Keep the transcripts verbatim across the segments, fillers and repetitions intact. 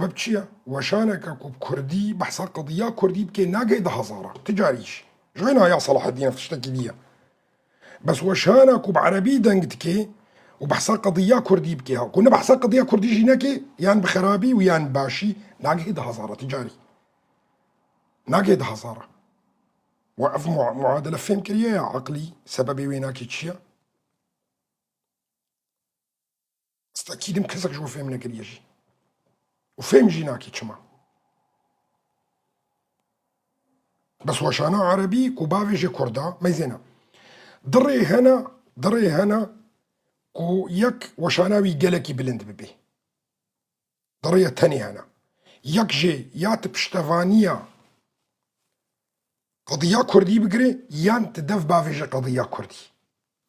Sebeb çi ye? Weşaneke ku bi kurdî, behsa qediya kurdî bike, nagihê du hezara. Ti carî jî. Ji xwe niha ya Selahaddîn ev tiştekî dî ye. Bes weşana ku bi erebî deng dike û behsa qediya kurdî bike, ha, ku ne behsa qediya kurdî jî neke, yan bi xerabî û yan bi başî, nagihê du hezara, ti carî. Nagihê du hezara. We ev mua-, muadele fêm kiriye ya eqlî, sebebê wê nake çi ye? Ez tekîdim kesek ji we fêm nekiriye jî. Û fêm jî nake çima. Bes weşana erebî ku bavêje kurda, meyzêna. Di rê hene, di rê hene ku yek weşana wî gelekî bilind bibe. Di rê tenê hene. Yek jê ya ti piştevaniya qediya kurdî bigire, yan ti dev bavêje qediya kurdî.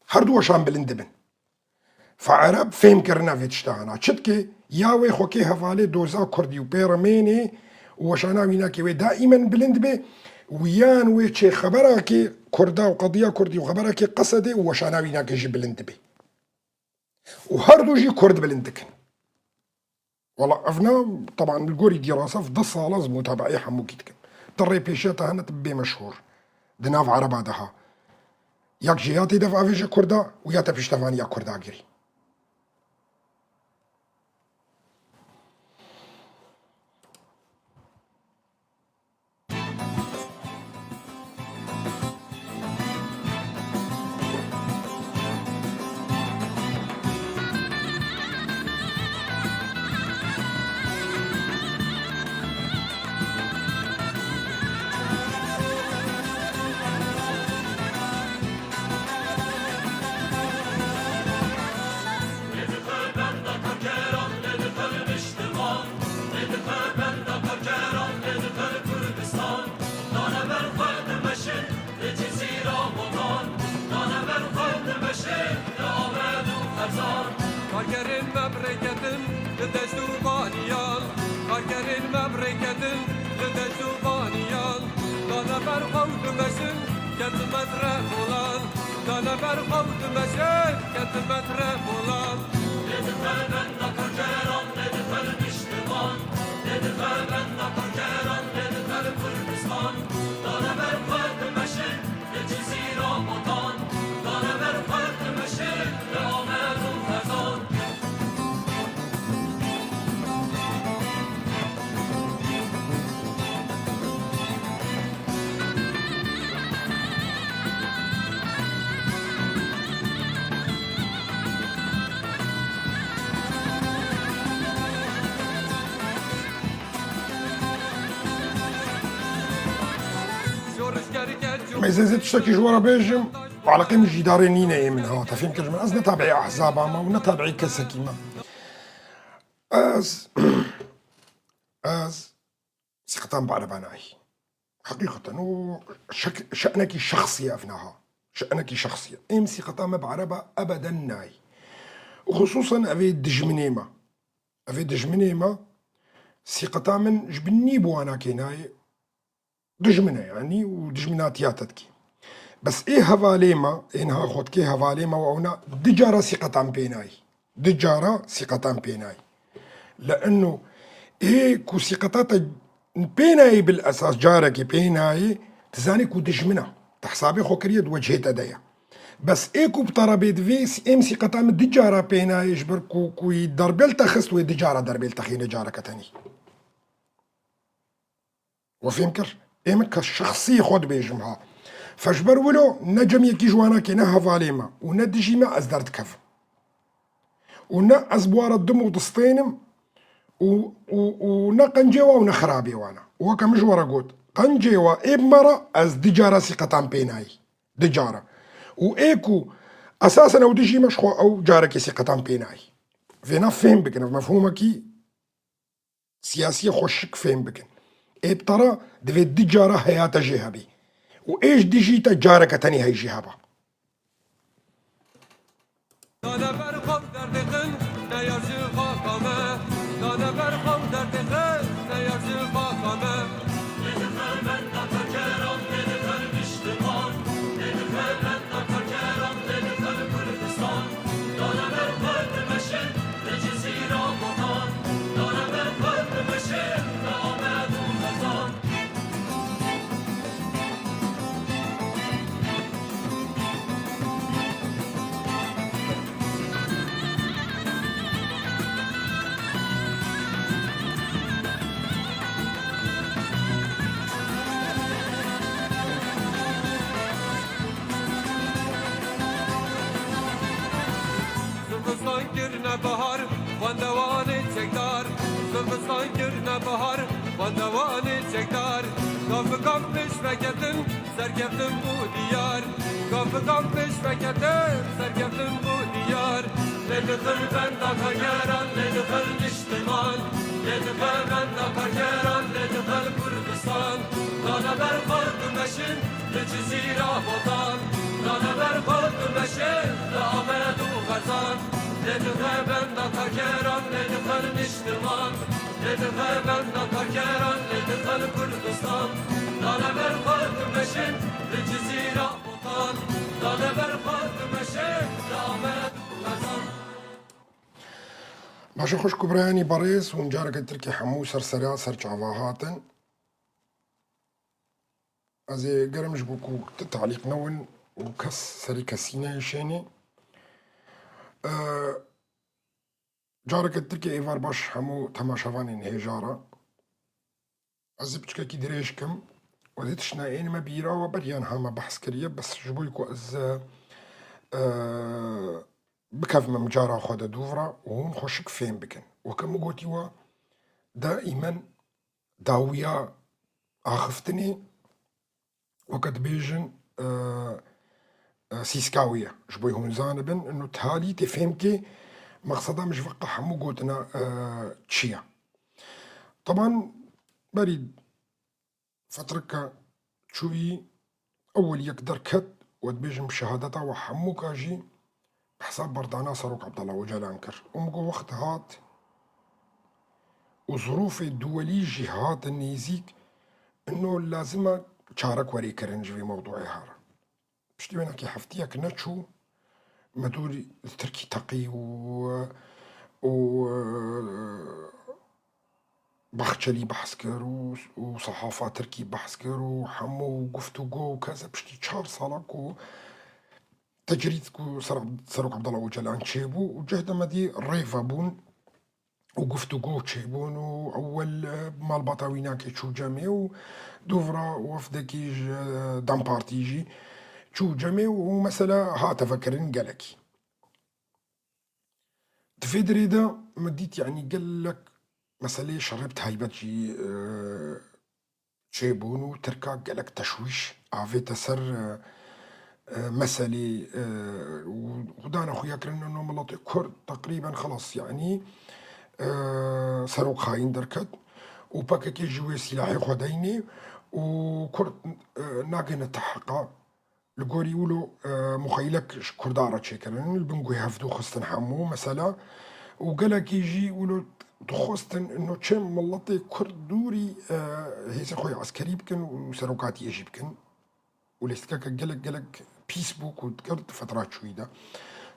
Her du weşan bilind dibin. Fe ereb fêm kirine vê tişta hana. Çi dike? Ya wê xwekê hevalê doza kurdî û pê re mênê û weşana wî nake wê daîmen bilind be û yan wê çê xeberakê kurda û qediya kurdî û xeberakê qesedê û weşana wî nake jî bilind dibe. Û her du jî kurd bilind dikin. Wela ev ne, teban li gorî dîrasa ev du sal ez mutabeeyê hemûkî dikim. Ti rê pêşiya te hene tu bibê meşhûr. Di nav ereba de ha. Yek jê ya tê dev avêje kurda û ya te piştevaniya kurda girî. Karkerên me bi rê ketin li deşt û vaniyan. Karkerên me bi rê ketin li deşt û vaniyan. Dane ber xew dimeşin, ketime dire bolan. Dane ber xew dimeşin, ketime dire bolan. Ez ê zê tiştekî ji we re bêjim, eleqê min ji îdarê nîne yê min ha, te fêm kir ji min. Ez ne tabiî ehzaba me û ne tabiî kesekî me. Ez, ez sîqetan bi ereba nayî. Heqîqeten, û şek-, şe'nekî şexsî ye ev niha. Şe'nekî şexsî ye. Êm sîqeta me bi ereba ebeden nayî. Û xisûsen evê dijminê me. Evê dijminê me, sîqeta min ji bin nî bi wanakê nayê. Dijmin e, yanî, û dijminatiya te dikî. Bes ê hevalê me, ê niha xwe dikê hevalê me, û ewna du cara sîqetan pê nayî. Du cara sîqetan pê nayî. Le'enno ê ku sîqeta te pê nayê bil esas carekê pê nayê, tu zanî ku dijmin e. Te hesabê xwe kiriye di wecihê te de ye. Bes ê ku bi te re bê divê, êm sîqeta min du cara pê nayê ji ber ku, ku yî derbêl te xist wê du cara derbêl te xîne careke tenî. We fêm kir? Ê min ke şexsî xwe dibêjim ha. Fe ji ber wilo ne cem yekî ji wanakê ne hevalê me û ne dijî me ez derdikevim. Û ne ez bi wa re dim û distênim û, û, û ne qencê wa û ne xerabê wan e. Û weke min ji we re got, qencê wa ê bi me re ez du cara sîqetan pê nayî. Du cara. Û ê ku esasen ew dijî me ji xwe ew carekê sîqetan pê nayî. Vêna fêm bikin, ev mefhûmekî siyasiyê xweşik fêm bikin. Ê bi te re divê du cara heya te jê hebî. Û ê ji dijî te careke tenê hey jê heba. Dane ber xwe derdê xin, neyar ji xaka me. Dane ber xwe derdê xin, neyar ji xaka me. Dewanê çekdar, zivistan kirine bihar, xwendewanê çekdar, gaf bi gaf pêş veketin, serkeftin bû diyar. Gaf bi gaf pêş veketin, serkeftin bû diyar. Lê dixil benda kargeran, lê dixil niştiman, lê dixil benda kargeran, lê dixil Kurdistan. Nane ber xwe tu meşin, li Cizîra Botan. Nane ber xwe tu meşin, li Amed û Xezan. Lê dixil benda kargeran, lê dixil niştiman. Lê dixil benda kargeran, lê dixil Kurdistan. Nane ber xwe tu meşin, li Cizîra Botan. Nane ber xwe tu meşin, li Amed û Xezan. Baş û xweş ku birayê berêz hûn careke tirkî hemû ser serê ser çava hatin. Ez ê gerim ji bo ku ti talîq newin û kes serê kesî neyêşênê. Ee, careke tirkê êvar baş hemû temaşevanên hêja re. Ez ê piçkekî dirêj kim. Wezî tiştine ên me bîra we beriyan ha me behs kiriye, bes ji bo ku ez, e, e, bikevim cara xwe de dûv re û hûn xweşik fêm bikin. Weke min gotî we, daîmen dawiya axiftinê, weke dibêjin, e, e, sîska wî ye. Ji bo hûn zanibin, ino talî tê fêm kê, mexseda min ji vê hemû gotina, e, çi ye? Teban berî fetrika çûyî ewil yek derket û dibêjim şehadeta we hemûka jî bi hesab berdana Serok Abdullah Ocalan kir. Û min got wext hat û zirûfê duwelî jî hatin nêzîk, ino lazim e çarek werê kirin ji vê mewdûê here. Piştî wênekê heftiyek neçû, me dûrî li Tirkî teqî û, û, Baxçelî behs kir û, û sehafa Tirkî behs kir û hemû guftûgo û keze piştî çar sala ku tecrîd ku Ser-, Serok Abdullah Ocalan çêbû û cehde me dî rê vebûn û guftûgo çêbûn û ewel, e, malbata wînakê çû cemê û dûvra wefdekî ji, e, DEM Partî jî çû cemê û mesele hate vekirin gelekî. Di vê dirê de min dît, yanî gelek meseleyê şerê bi taybet jî, e, çêbûn û Tirka gelek teşwîş avête ser, e, e, meselê, e, û xwedana xuya kirin ino miletê Kurd teqrîben xelas, yanî, e, serok xayîn derket û P K K jî wê sîlahê xwe deynê û Kurd, e, nagêne teheqa. Li gorî wilo, e, muxeylek ji Kurda re çêkirin, li bin guhê hevdû xistin hemû mesela. Û gelekî jî wilo dixwestin ino çi miletê Kurd dûrî, e, hêzê xwe yê eskerî bikin û serokatiyê jî bikin. Û lîstikeke gelek, gelek pîs bû ku dikir di fetra çûyî de.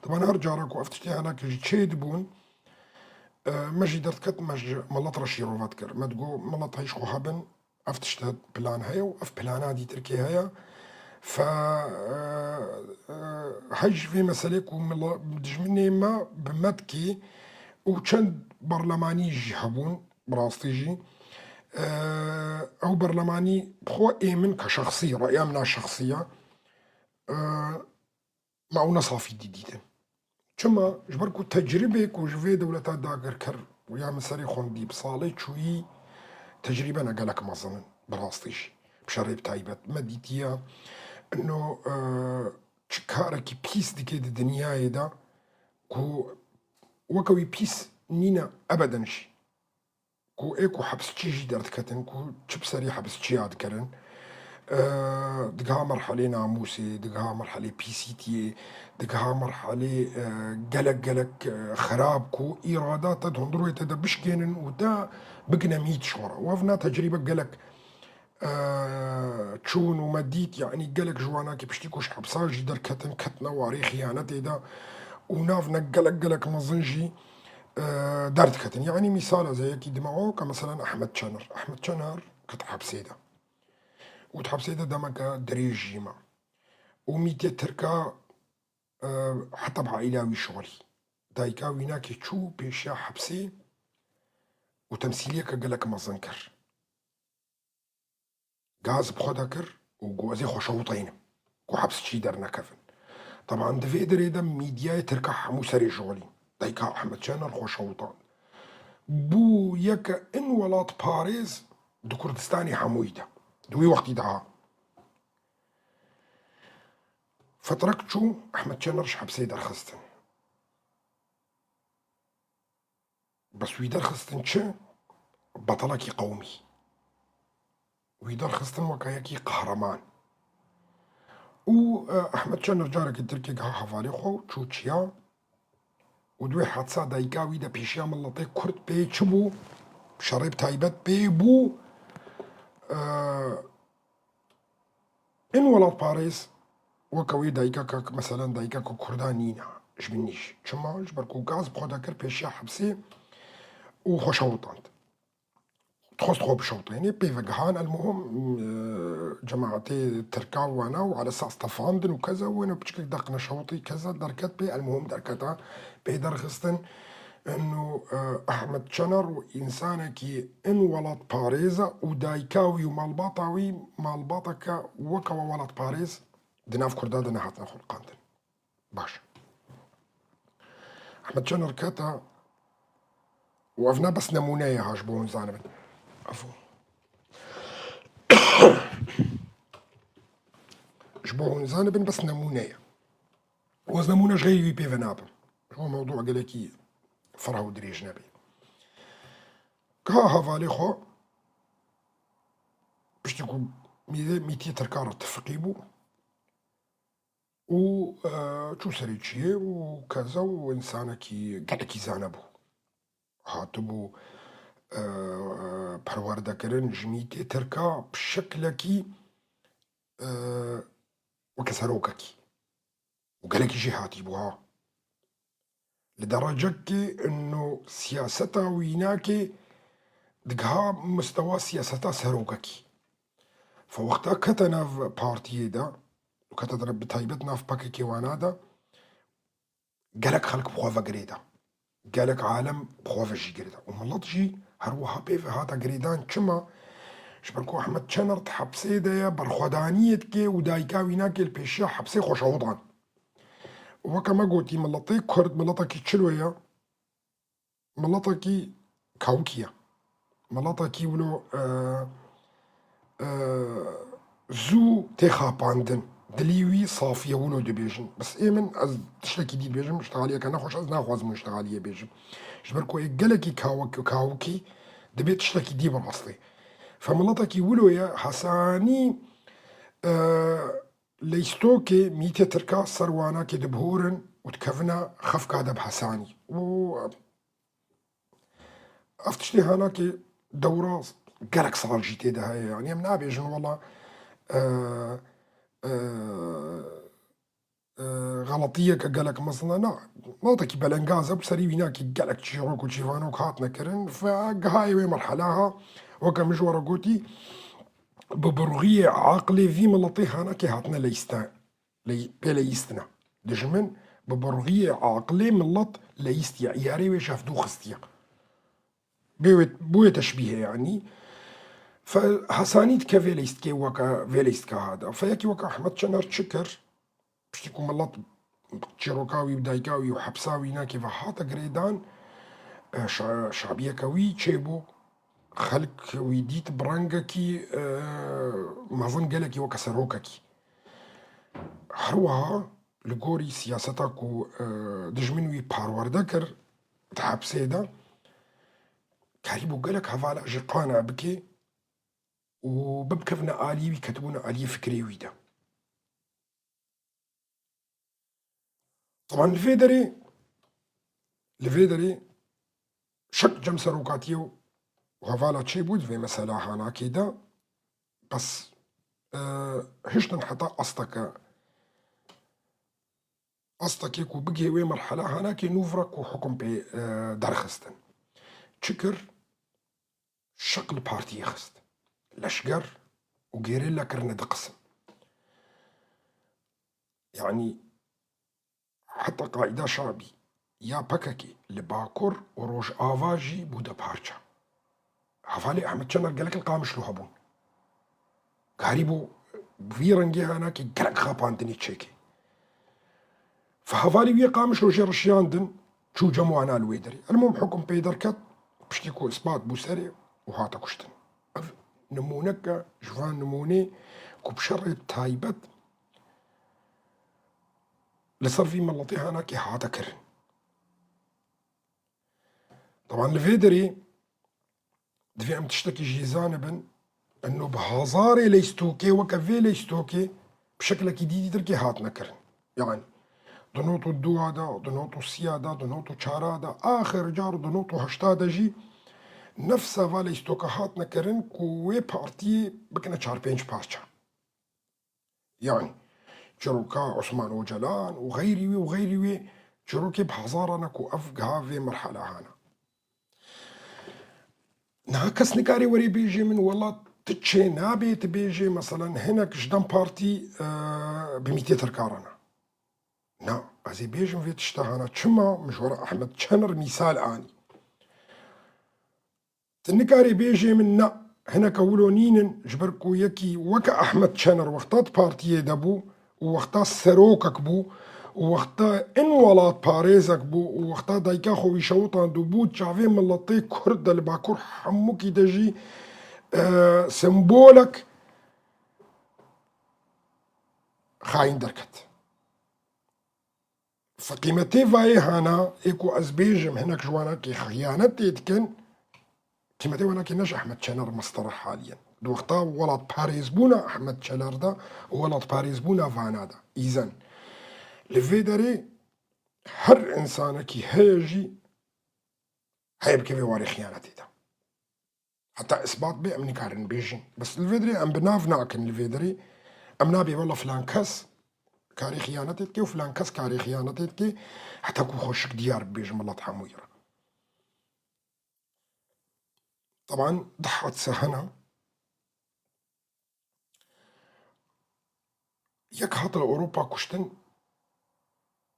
Teban her cara ku ev tiştê hinekê jî çêdibûn, e, me jî derdiket, me ji milet re şîrove dikir. Me digot, milet heyş xwe hebin, ev tişt plan heye û ev plana dî Tirkiyê heye. Fe, e, e, hej vê meselê ku mila-, dijminê me bi me dikî û çend berlemanî jî hebûn, bi rastî jî, e, ew berlemanî bi xwe ê min ke şexsî, reya min a şexsî ye. E, me ew ne safî dî dîtin. Çima? Ji ber ku tecrîbê ku ji vê dewleta dagirker ya min serê xwendî bi salê çûyî tecrîbe ne gelek mezin in, bi rastî jî. Bi şerê bi taybet. Me dîtiye ino, e, çi karekî pîs dike di dinyayê de ku weke wî pîs nîne ebeden jî. Ku ê ku hepsçî jî derdiketin, ku çi bi serî hepsçiya dikerin, e, digiha merhelê namûsê, digiha merhelê pîsîtiyê, digiha merhelê, e, gelek gelek, e, xerab ku îrada te di hundirê te de bişkênin û te bigine mît ji xwe re. Û ev na tecrîbe gelek, e, çûn û me dît, yanî gelek ji wanakî piştî ku ji hepsa jî derketin, ketine warê xiyanetê de û nav ne gelek gelek mezin jî, e, derdiketin. Yanî mîsal ez ê yekî dime weke, meselen Ehmed Çener. Ehmed Çener ket hepsê de. Û di hepsê de demeke dirêj jî ma. Û mîtê Tirka, e, heta bi aîla wî şixulî. Dayika wî nakê çû pêşiya hepsê û temsîliyeke gelek mezin kir. Gaz bi xwe de kir û got, "Ez ê xwe şewitînim ku hepsçî dernekevin." Teban di vê dirê de mîdyayê tirka hemû serê şixulîn. Dayika Ehmed Çener xwe şewitan. bû yeke in welatparêz di Kurdistanê hemûyî de. Di wî wextî de ha. Fetrek çû, Ehmed Çener ji hepsê derxistin. Bes wî derxistin çi? Betelekî qewmî. Wî derxistin weke yekî qehreman. Û, e, Ehmed Çener carekî tirkê giha hevalê xwe û çû çiya. Û di wê hadisa dayika wî de pêşiya miletê Kurd pê çi bû? Şerê bi taybet pê bû. E, In welatparêz weke wê dayika ke, meselen dayika ku Kurda nîne, ji min nîş. Çima? Ji ber ku gaz bi xwe dekir pêşiya hepsê û xwe şewitand. Dixwest xwe bişewitênê, pê vegihan, elmuhim, e, cemaetê Tirka wana û ala esas tefandin û keza wêne piçkek deqne şewitî keza derket pê, elmuhim derketa pê derxistin. Eno, e, Ehmed Çener û însanekî in welatparêz e û dayika wî û malbata wî malbateke weke we welatparêz di nav Kurda de nehatine xulqandin. Baş. Ehmed Çener kete û ev ne bes nemûne ye ha ji bo hûn zanibin. Efû. Ji bo hûn zanibin bes nemûne ye. Û ez nemûne ji xeyrî wî pê ve nabim. Ji bo mewdû gelekî ferah û dirêj nebe. Ka hevalê xwe piştî ku mîtê, mîtiyê Tirkan re tifiqî bû û, e, çû serê çiyê û keza û însanekî gelekî zane bû. Hatibû, e, perwerdekirin ji mîtê Tirka bi şeklekî, e, weke serokekî. û gelekî jêhatî bû ha. Li derecekê ino siyaseta wînakê digiha mistewa siyaseta serokekî. Fe wexta kete nav partiyê de û kete de bi taybet nav P K K wana de, gelek xelk bi xwe ve girêda. Gelek alem bi xwe ve jî girêda. Û milet jî her wiha pê ve hate girêdan. Çima? Ji ber ku Ehmed Çener di hepsê de ye, berxwedaniyê dike û dayika wînakê li pêşiya hepsê xwe şewitand. Û weke me gotî, miletê Kurd miletekî çilo ye? Miletekî kawikî ye. Miletekî wilo, e, e, zû tê xapandin. Dilî wî safî ye, wilo dibêjin. Bes ê min, ez tiştekî dî dibêjim, îştihaliyeke nexweş, ez naxwazim wê îştihaliyê bêjim. Ji ber ku ê gelekî kawik-, kawikî dibê tiştekî dî bi rastî. Fe miletekî wilo ye, hesanî, e, leystokê mîtê Tirka ser wanakê dibihûrin û dikevine xefka de bi hesanî. Û Ev tiştê hanakê dewra gelek sal jî tê de heye. Yanî em nabêjin wela, e, e, e, xeletiyeke gelek mezin e. Na, miletekî belengaz e, bi serî wînakî gelek çîrok û çîvanok hatine kirin. Fe gihayê wê merhela ha, weke min ji we re gotî, bi burxiyê aqilê vî miletê hanakê hatine leyste. Ley-, pê leyîstina. Dijmin bi burxiyê aqilê milet leyîstiye. Îyarê wê ji hevdû xistiye. Bê wê, bûye teşbîhe yanî. Fe hesanî dike vê leyîstikê weke, vê leyîstika hada. Fe yekî weke Ehmed Çener çi kir? Piştî ku milet çîroka wî û dayika wî û hepsa wî nakê ve hate girêdan, e, şa-, şabiyeke wî çêbû. Xelk wî dît bi rengekî, e, mezin gelekî weke serokekî. Her wiha li gorî siyaseta ku, e, dijmin wî parwerde kir di hepsê de, karîbû gelek hevala jî qane bike û bibkevine aliyê wî, ketibûne aliyê fikrê wî de. Teban li vê derê, li vê derê şek cem serokatiyê û hevala çêbû di vê mesela hanakê de, bes, e, hiştin heta asteke, astekê ku bigihê wê merhela hanakê nû vira ku hukum pê, e, derxistin. Çi kir? Şik li partiyê xist. Leşger û gerîla kirine di qisim. Yanî heta qaîda şabî ya P K K li Bakur û Rojava jî bû du parça. Hevalê Ehmed Çener gelek li Qamişlo hebûn. Karîbû vî rengê hanakê gelek xapandinê çêke. Fe hevalê wî yê Qamişlo jê rişiyandin, çû cem wana li wê derê. Elmûm hukum pê derket, Piştî ku îspat bû serê û hate kuştin. Ev nimûneke ji van nimûnê ku bi şerê taybet li ser vî miletê hanakê hate kirin. Teban li vê derê divê em tiştekî jî zanibin, eno bi hazarê leystokê weke vê leystokê bi şekilekî dî dîtirkê hatine kirin. Yani di not û dua de, di not û sîya de, di not û çara de, axir car di not û heşta de jî nefsa va leystoka hatine kirin ku wê partiyê bikine çar pênc parça. Yani çiroka Osman Ocalan û xeyrî wî û xeyrî wî çirokê bi hezara ne ku ev giha vê merhela hane. Niha kes nikare were bêje min, wela tu çê nabê tu bêje, meselen hinek ji dem partî, e, bi mîtê tirka re ne. Na, ez ê bêjim vê tişta hana. Çima? Min ji we re Ahmet Çener mîsal anî. Tu nikarê bêjê min na, hineke wilo nînin, ji ber ku yekî weke Ahmet Çener wexta di partiyê de bû û wexta serokek bû û wexta in welatparêzek bû û wexta dayika xwe wî şewitand û bû çavê miletê Kurd de li Bakur hemûkî de jî, e, sembolek xayîn derket. Fe qîmetê vayê hana, ê ku ez bêjim, hinek ji wanakê xiyanetê dikin, qîmetê wanakê ne ji Ehmed Çener mestere haliyen. Di wexta welatparêzbûna Ehmed Çener de û welatparêzbûna vana de. Îzen. Li vê derê her însanekî heye jî heye bikeve warê xiyanetê de. Heta isbat bê, em nikarin bêjin. Bes li vê derê em bi nav nakin li vê derê. Em nabê wela filan kes karê xiyanetê dike û filan kes karê xiyanetê dike. Heta ku xweşik diyar bibêjin milet hemûyî re. Teban di hadise hene. Yek hat li Ewropa kuştin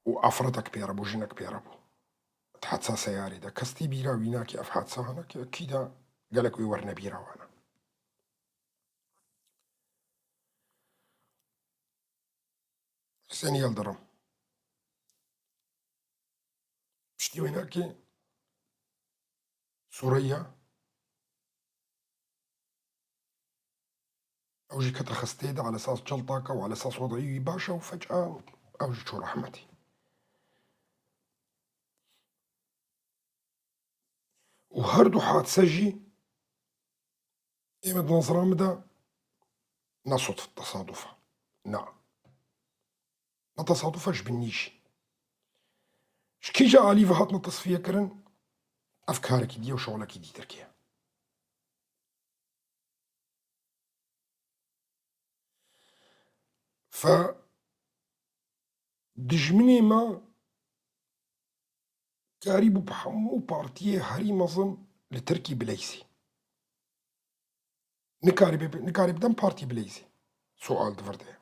û afretek pê re bû, jinek pê re bû. Di hadisa seyarê de kes tê bîra wî nakê ev hadisa hene ki kî de gelek wê werne bîra wana. Hüseyin Yıldırım. Piştî wênakê Sureyya, ew jî kete xistê de, alesas ciltaka û alesas wedayî wî baş e û feca ew jî çû rehmetê. Û her du hadise jî ê min di nezira min de ne sodf, tesaduf e. Na. Ne tesaduf e, ji binî jî. Ji kîja alî ve hatine tesfiye kirin, ev karekî dî ye û şixulekî dîtirkê ye. Fe dijminê me karîbû bi hemû partiyê herî mezin li Tirkî bileyzî. Nikarî bi, nikarî bi dem partî bileyzî. Sual di vir de ye.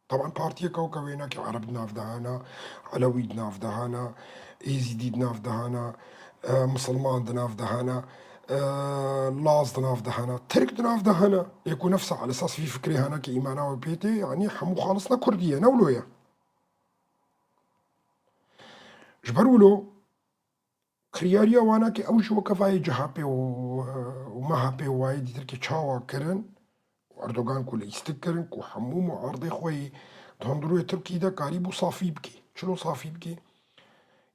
Taban partiyeke weke wênakê Ereb di nav de hana, Elewî di nav de hana, Êzîdî di nav de hana, e, Misilman di nav de hana, e, Laz di nav de hana, Tirk di nav de hana. Ê ku nefsa alesas vî fikrê hana ki îmana wê pê tê, yanî hemû xalis ne Kurdî ye, ne wilo ye. Ji ber wilo, kiryariya wanakê ew jî weke vayê C H P û, û M H P û wayê dîtirkê çawa kirin û Erdogan ku lîstik kirin ku hemû muardê xwe yê di hundirûyê Tirkî de karîbû safî bike. Çilo safî bike?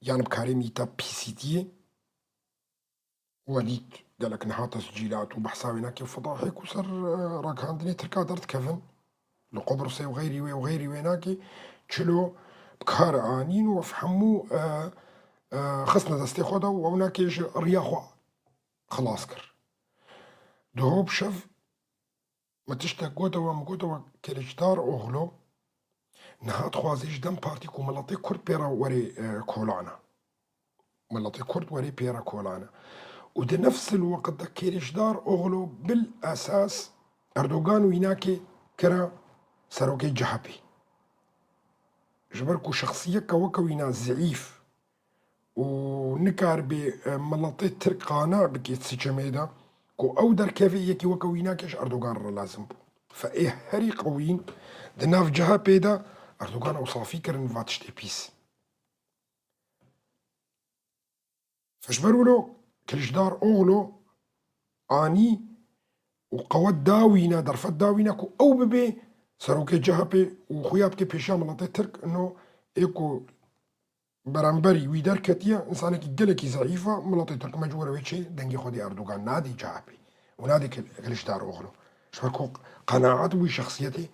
Yan bi karê mîta pîsîtiyê we dît gelek niha tescîlat û behsa wênakê fedahê ku ser, e, ragihandinê Tirka derdikevin. Li Qubrisê û xeyrî wê û xeyrî wênakê çilo bi kar anîn û ev hemû, e, e, xistine destê xwe de û ew nakê ji riya xwe xilas kir. Diho bi şev me tiştek gote we, min gote we Kiliçdar oxlo niha dixwaze ji dem partî ku miletê Kurd pê re werê, e, kolana. Miletê Kurd werê pê re kolane. Û di nefsil weqt de Kêrişdar Oxlo bil esas Erdogan wînakê kira serokê C H P. Ji ber ku şexsiyeke weke wîna zeîf û nikaribe, e, miletê Tirk qane bike seçimê de, ku ew derkeve yekî weke wînakê ji Erdogan re lazim bû. Fe ê herî qewîn di nav C H P de Erdogan ew safî kirin va tiştê pîs. Fe ji ber wilo Kiliçdaroglu anî û qewet da wî ne, derfet da wî ne ku ew bibe serokê C H P û xuya bike pêşiya miletê Tirk, ino ê ku beramberî wî derketiye, însanekî gelekî zeîf e, miletê Tirk mecbûr e wê çê dengê xwe dê Erdogan, nadê C H P û nadê Kil-, Kiliçdaroglu. Ji ber ku qenaet wî şexsiyetê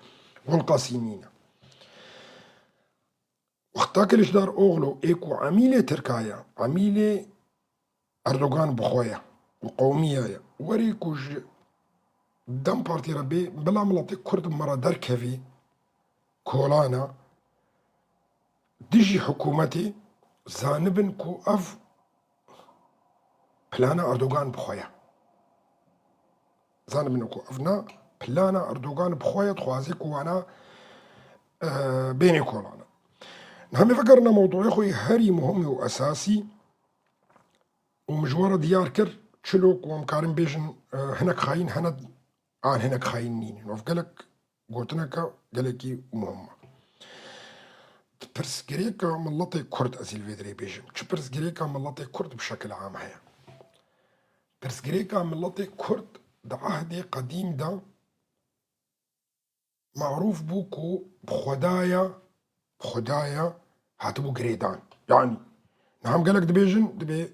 welqasî nîne. Wexta Kiliçdaroglu ê ku emîlê Tirka ye, emîlê Erdogan bi xwe ye û qewmiya ye, werê ku ji DEM Partî re bê, bila miletê Kurd me re derkevî kolana dijî hikûmetê, zanibin ku ev plana Erdogan bi xwe ye. Zanibin ku ev na plana Erdogan bi xwe ye, dixwaze ku wana, e, bênê kolana. Niha em ê vegerine mewdûyê xwe yê herî muhim û esasî û min ji we re diyar kir, çilo ku em karin bêjin, e, hinek xayîn hene an hinek xayîn nînin. Ev gelek gotineke gelekî muhim e. Pirsgirêka miletê Kurd, ez ê li vê derê bêjim, çi pirsgirêka miletê Kurd bi şekil am heye? Pirsgirêka miletê Kurd di ehdê qedîm de marûf bû ku bi Xwedaya, bi Xwedaya hatibû girêdan. Yanî, niha em gelek dibêjin, dibê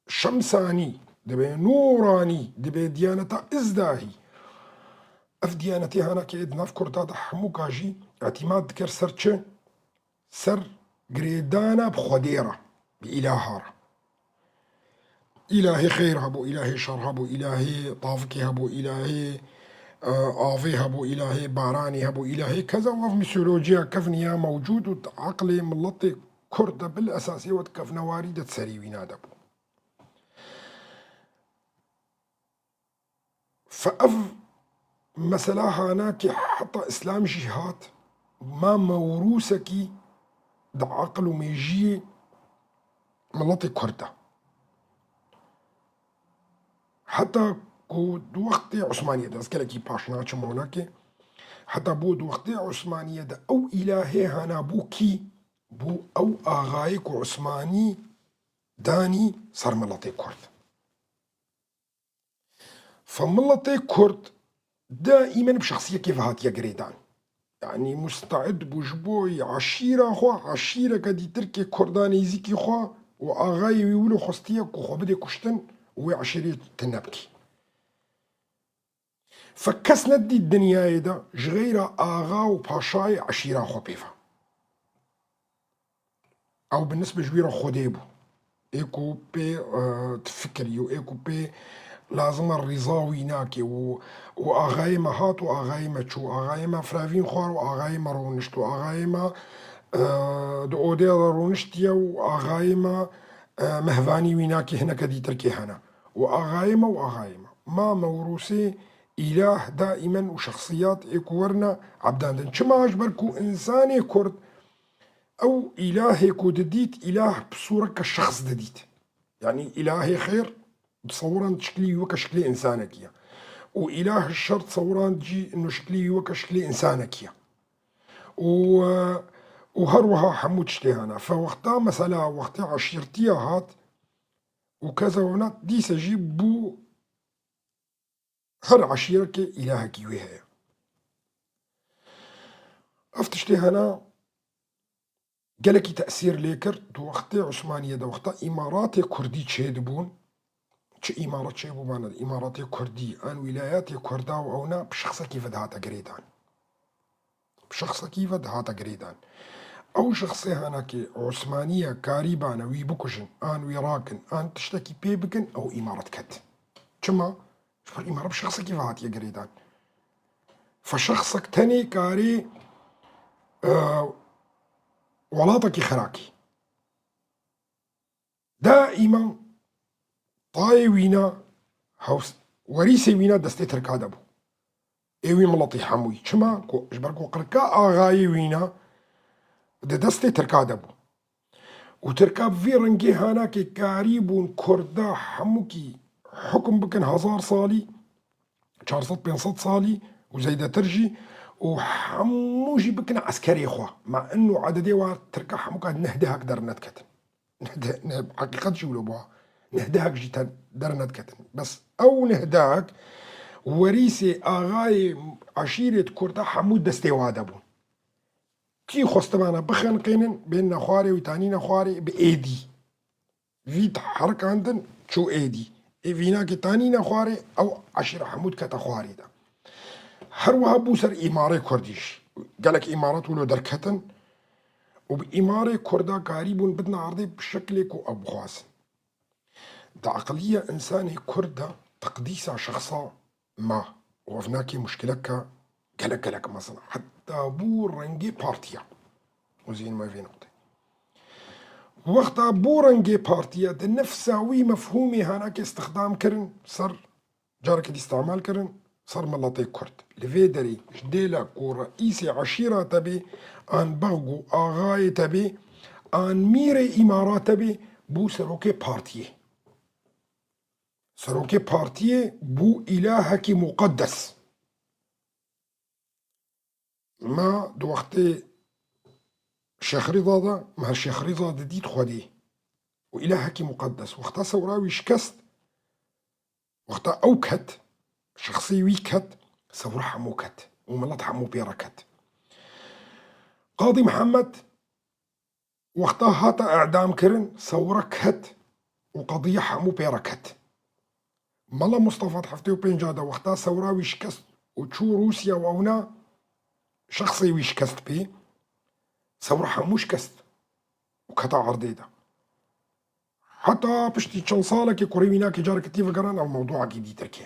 Şemsanî, dibê Nûranî, dibê diyaneta Îzdahî. Ev diyanetê hanakê di nav Kurda de hemûka jî îtîmat dikir ser çi? Ser girêdana bi Xwedê re, bi îlaha re. Îlahê xêr hebû, îlahê şer hebû, îlahê tavikê hebû, îlahê, e, avê hebû, îlahê baranê hebû, îlahê keza û ev mîtolojiya kevniya mewcûd û di eqlê miletê Kurd de bil esasê wek kevnewarî de di serê wîna de bû. Fe ev mesela hanakê heta Îslam jî hat, ma mewrûsekî di aqil û mêjiyê miletê Kurd de. Heta ku di wextê Osmaniyê de, ez gelekî paş naçim honakê, heta bû di wextê Osmaniyê de ew îlahê hana bû kî? Bû ew axayê ku Osmanî danî ser miletê Kurd. Fe miletê Kurd daîmen bi şexsiyekê ve hatiye girêdan. Yanî musteid bû ji bo eşîra xwe, eşîreke dîtirkê Kurda nêzîkî xwe û axayê wî wilo xwestiye ku xwe bidê kuştin û wê eşîrê tune bikî. Fe kes nedît dinyayê de ji xeyra axa û paşayê eşîra xwe pê ve. Ew bi nisbe ji wî re Xwedê bû. Ê ku pê, e, difikirî û ê ku pê lazim e rîza wî nake û, û axayê me hat û axayê me çû, axayê me firavîn xwar û axayê me rûnişt û axayê me, e, di odê de rûniştiye û axayê me, e, mehvanî wî nake, hineke dîtirkê hene. Û axayê me û axayê me. Ma mewrûsê îlah daîmen û şexsiyat ê ku werine ebdandin. Çima? Ji ber ku însanê Kurd ew îlahê ku didît, îlah bi sûreke şexs didît. Yanî îlahê xêr bi sewiran şiklî wî weke şiklê însanekî ye. Û îlah şer sewiran jî ino şiklî wî weke şiklê însanekî ye. Û, û her wiha hemû tiştê hene. Fe wexta mesela wextê eşîrtiya hat û keza wina dîse jî bû her eşîrekê îlahekî wê heye. Ev tiştê hene gelekî tesîr lê kir. Di wextê Osmaniyê de wexta îmaratê kurdî çêdibûn, çi îmarat çêbû bana, îmaratê kurdî, an wîlayetê kurda û ewna bi şexsekî ve dihate girêdan. Bi şexsekî ve dihate girêdan. Ew şexsê hanakê Osmaniye karîbane wî bikujin, an wî rakin, an tiştekî pê bikin, ew îmarat ket. Çima? Ji ber îmarat bi şexsekî ve hatiye girêdan. Fe şexsek tenê karê, e, welatekî xerakî. Daîma tayê wîna, hews-, werîsê wîna destê Tirka de bû. Ê wî miletî hemûyî. Çima? Ku ji ber ku qirka axayê wîna di destê Tirka de bû. Û Tirka bi vî rengê hanakê karî bûn Kurda hemûkî hukm bikin hezar salî, çar sed pênc sed salî û zeydetir jî, û hemû jî bikin eskerê xwe. Ma ino ededê wa Tirka hemûka neh dehek dernediketin. Neh deh, neh, heqîqet jî wilo bû. Nehdehek jî te-, dernediketin. Bes ew nehdehek werîsê axayê eşîrêt Kurda hemû destê wa de bûn. Kî xwestimana bixenqênin, bên nexwarê wî tanî nexwarê bi êdî. Vî herikandin çû êdî. Ê vînakê tanî nexwarê, ew eşîra hemû dikete xwarê de. Her wiha bû ser îmarê Kurdî jî. Gelek îmarat wilo derketin û bi îmarê Kurda karîbûn bidin erdê bi şeklê ku ew bixwazin. Di eqiliya însanê Kurd de teqdîsa şexsa ma û ev nakê muşkileke gelek gelek mezin e. Heta bû rengê partiya. Û zîn me vê nuqtê. Wexta bû rengê partiya di nefsa wî mefhûmê hanakê istixdam kirin ser, carekê dî îstimal kirin ser miletê Kurd. Li vê derê ji dêla ku reîsê eşîra te bê, an bexg û axayê te bê, an mîrê îmara te bê, bû serokê partiyê. Serokê partiyê bû îlahekî muqeddes. Me di wextê Şêx Rîza de, me her Şêx Rîza didît Xwedê û îlahekî muqeddes. Wexta sewra wî şikest, wexta ew ket, şexsê wî ket, sewra hemû ket û milet hemû pê re ket. Qadî Mihemed wexta hate edam kirin, sewra ket û qediya hemû pê re ket. Mela Mustafa di heftê û pênca de wexta sewra wî şikest û çû Rûsya û ewna şexsê wî şikest pê, sewra hemû şikest û keta erdê de. Heta piştî çend salekê kurê wî nakê carekê tî vegeran ew mewduekî dîtirkê.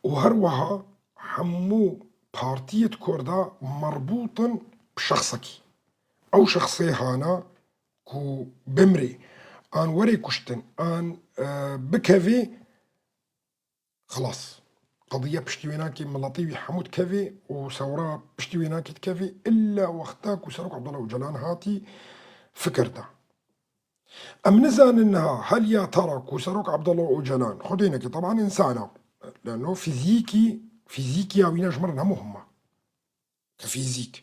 Û her wiha hemû partiyêt Kurda merbût in bi şexsekî. Ew şexsê hana ku bimrê, an werê kuştin, an, e, bikevê, xilas. Qediye piştî wê nakê, miletê wî hemû dikevê û sewra piştî wê nakê dikevê, illa wexta ku Serok Abdullah Ocalan hatî fikir da. Em nizanin niha hel ya te re ku Serok Abdullah Ocalan, xwedê neke, teban însan e, leno fîzîkî, fîzîkiya wî ne ji min re ne muhim e. Ke fîzîk.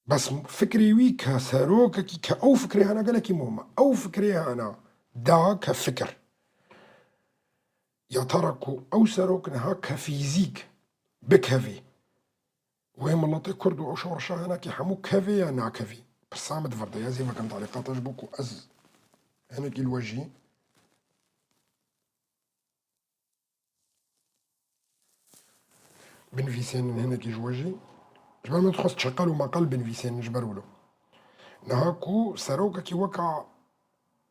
Bes fikrê wî ke serokekî, ke ew fikrê hene gelekî muhim e. Ew fikrê hene da ke fikir. Ya te re ku ew serok niha ke fîzîk bikevê, wê miletê Kurd û ew şoreşa hinekî hemû kevê ya nakevê? Pirsa min di vir de ye, ez ê vekim talîqata ji bo ku ez hinekî li we jî binivîsênin, hinekî ji we jî. Ji ber min dixwest çeqel û meqel binivîsênin ji ber wilo. Niha ku serokekî weka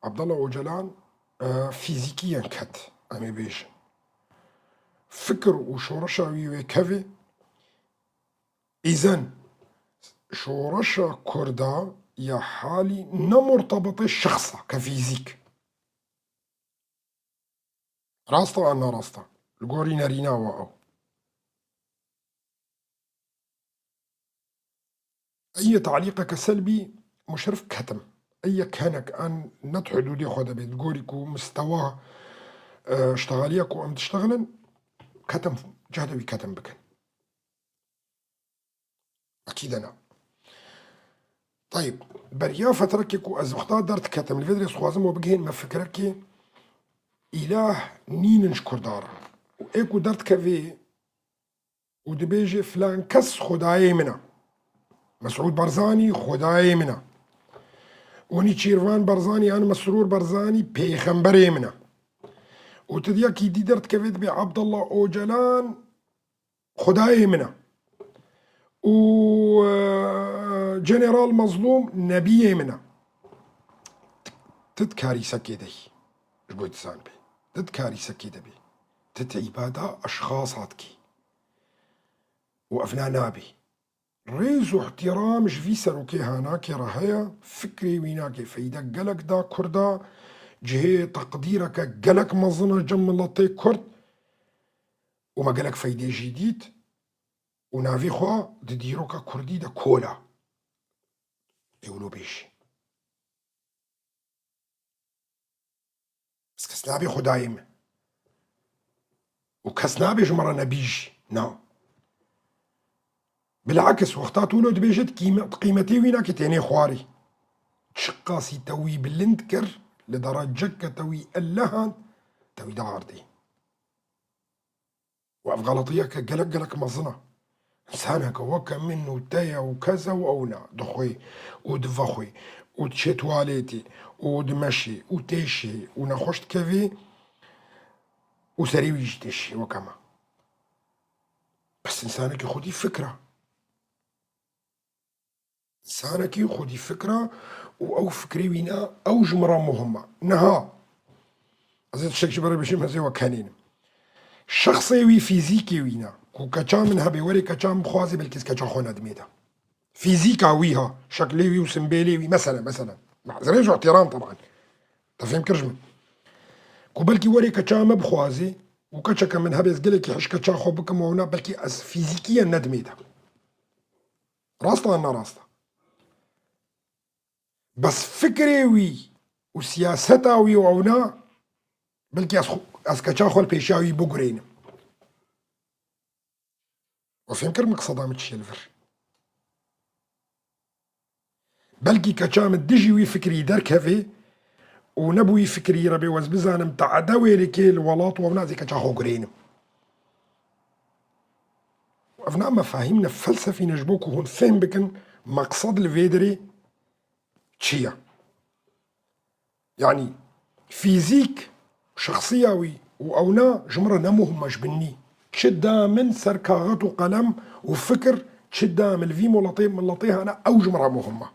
Abdullah Ocalan, e, fîzîkiyen ket, em ê bêjin. Fikir û şoreşa wî wê kevê, îzen şoreşa Kurda ya halî ne murtebitê şexsa ke fîzîk. Rast e an ne rast e? Li gorî nerîna we ew. Ey talîqeke selbî, Muşerif, ketim. Ey yek hinek an ne di hudûdê xwe de bê, di gorî ku mistewa, e, ştexaliya ku em diştexilin, ketim, cehde wî ketim bikin. Ekîd e na. Tayib, beriya fetrekê ku ez wexta derdiketim, li vê derê dixwazim we bigihên me fikrekê îlah nînin ji Kurda re. Û ê ku derdikevê û dibêje filan kes xwedayê min e. Mesûd Barzanî xwedayê min e. Û Nîçîrvan Barzanî yan Mesrûr Barzanî pêxemberê min e. Û tu diyekî dî derdikevê dibê Abdullah Ocalan xwedayê min e. Û, e, General Mazlûm nebiyê min e. Tu dikarî sekê dey. Ji bo tu zanibê. Tu dikarî sekê de bê. Tu teyba da eşxasa dikî. Û ev na nabê. Rêz û ihtiram ji vî serokê hanakê re heye, fikrê wî nake feyde gelek da Kurda, cihê teqdîreke gelek mezin e cem miletê Kurd û me gelek feydê jî dît û navê xwe di dîroka Kurdî de kola. Ê wilo bêjî. Bes kes nabê xwedayê min. Û kes nabê ji min re nebî jî. Na. Bilakis, wexta tu wilo dibêje, tu qîme-, tu qîmetê wî nake, tênê xwarî. Çiqasî te wî bilind kir, li dereceke te wî elehand, te wî diardî. Û ev xeletiyeke gelek gelek mezin e. Însaneke weke min û te ye û kez e û ew ne. Dixwê û divexwê û diçê tuwaletê û dimeşê û têşê û nexweş dikevê û serê wî jî têşê weke me. Bes însanekî xwedî fikr e. Însanekî xwedî fikr e û ew fikrê wî ne, ew ji min re muhim e. Niha ez ê tiştek ji ber bêjim, ez ê we kenînim. Şexsê wî, fîzîkê wî ne. Ku keça min hebe, werê keça min bixwaze, belkî ez keça xwe nedimê de. Fîzîka wî ha, şeklê wî û simbêlê wî, mesele, mesele. Mezirê ji îhtîram teban. Te fêm kir ji min. Ku belkî werê keça me bixwaze û keçeke min hebe, ez gelekî hişk keça xwe bikim û na, belkî ez fîzîkiyen nedimê de. Rast e an ne rast e? Bes fikrê wî û siyaseta wî û ewna, belkî ez xwe, ez keça xwe li pêşiya wî bigureynim. We fêm kir min qiseda min çi ye li vir? Belkî keça min dijî wî fikrî derkevê û ne bi wî fikrî re bê, wez bizanim teade wêrê kê li welat û ew nazê keça xwe gureynim. Ev ne mefahîm ne felsefî ne ji bo ku hûn fêm bikin meqsed li vê derê çi ye. Yanî fîzîk, şexsiya wî û ewna ji min re ne muhim e ji binî. Çi da min ser kaxet û qelem û fikir, çi da min li vî moletê, miletê hane, ew ji min re muhim e.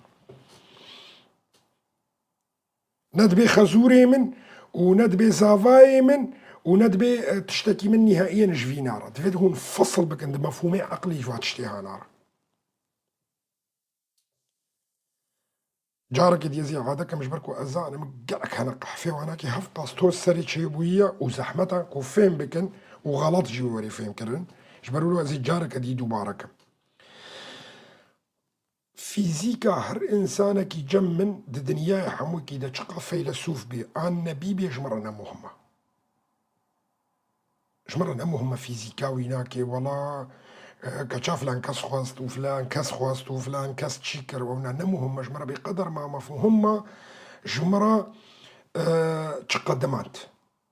Ne dibê xezûrê min û ne dibê zavayê min û ne dibê, e, tiştekî min nîhaiyen ji vîna re. Divê hûn fesl bikin di mefhûmê eqlî ji va tiştê hana re. Careke dî ez ê îade kim, ji ber ku ez zanim gelek hene qehfê wanakî heft pastoz serê çêbûyî ye û zehmet e ku fêm bikin û xelet jî werê fêm kirin. Ji ber wilo ez ê careke dî dubare kim. Fîzîka her însanekî cem min di dinyayê hemûkî de çiqa feylesûf bê an nebî bê, ji min re ne muhim e. Ji min re ne muhim e fîzîka wî nakê, wela, e, keça filan kes xwest û filan kes xwest û filan kes çî kir, ew ne, ne muhim e ji min re bê qeder ma mefhûm ma ji min re, e, çi qedimand.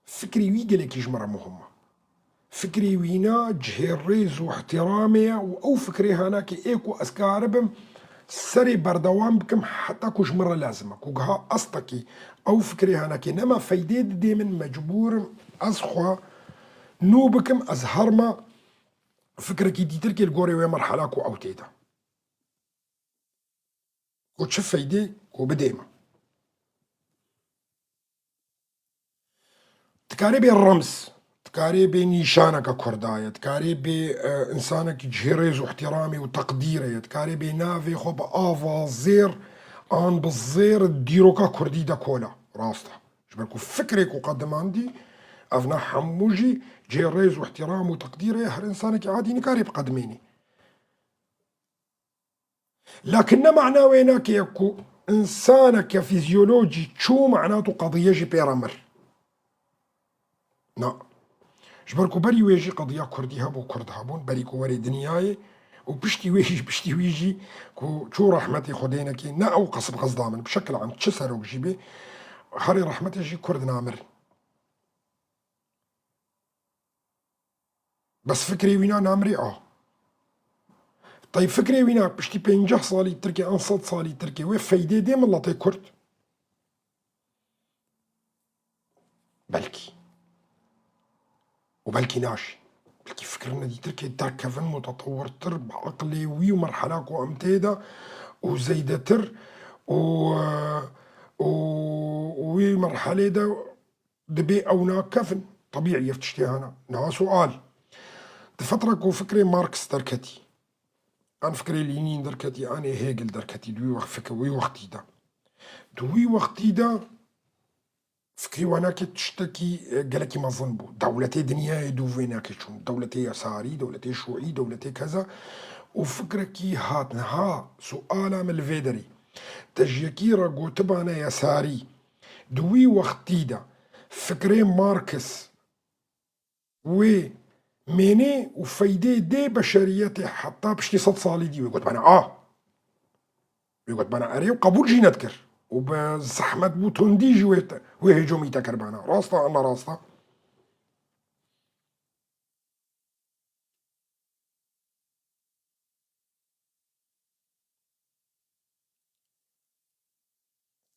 Fikrê wî gelekî ji min re muhim e. Fikrê wî na cihê rêz û ihtiramê ye û ew fikrê hanakê ê ku ez karibim serê berdewam bikim heta ku ji min re lazim e. Ku giha estekî ew fikrê hanakê nema feydê didê min, mecbûr im ez xwe nû bikim, ez herma fikrekî dîtirkê li gorê wê merhela ku ew tê de. Ku çi feydê ku bidê min. Dikarê bê rems, dikarê bê nîşaneke Kurda ye, dikarê bê, e, însanekî cihê rêz û ihtiramê û teqdîrê ye, dikarê bê navê xwe bi ava zêr an bi zêr dîroka Kurdî de kola. Rast e. Ji ber ku fikrê ku qedimandî, ev ne hemû jî cihê rêz û ihtiram û teqdîrê ye, her însanekî adî nikarê biqedimênî. Lakin ne mana wê nake ye ku însaneke fîzyolojî çû, manat û qediye jî pê re mir. Na. Ji ber ku berî wê jî qediya Kurdî hebû, Kurd hebûn, berî ku werê dinyayê û piştî wê jî, piştî wî jî ku çû rehmetê Xwedê neke, ne ew qesib qesda min, bi şekil am çi serok jî bê, herê rehmetê jî Kurd namirin. Bes fikrê wîna namrê a. Tey fikrê wîna piştî pênceh salî Tirkê an sed salî Tirkê wê feydê dê miletê Kurd? Belkî. Û belkî naşî. Belkî fikirine dîtir kê derkevin, mutetewirtir, bi eqlê wî û merhela ku em tê de û zeydetir û, û, û wî merhelê de dibê ew nakevin. Tebîî ev tiştê hene. Niha sual. Di fetra ku fikrê Marx derketî, an fikrê Lînîn derketî, an ê Hegel derketî, di wî wext fikir, wî wextî de. Di wî wextî de fikrî wanakê tiştekî, e, gelekî mezin bû. Dewletê dinyayê dû vê nakê çûn. Dewletê yesarî, dewletê şûî, dewletê keza. Û fikrekî hat niha suala min li vê derê. Te ji yekî re gotibane yesarî. Di wî wextî de fikrê Marx wê mênê û feydê dê beşeriyetê heta piştî sed salî dî wê gotibane a. Wê gotibane erê û qebûl jî nedikir. û bi zehmet bû tundî jî wê te-, wê hicûmî te kiribana. Rast e an ne rast e?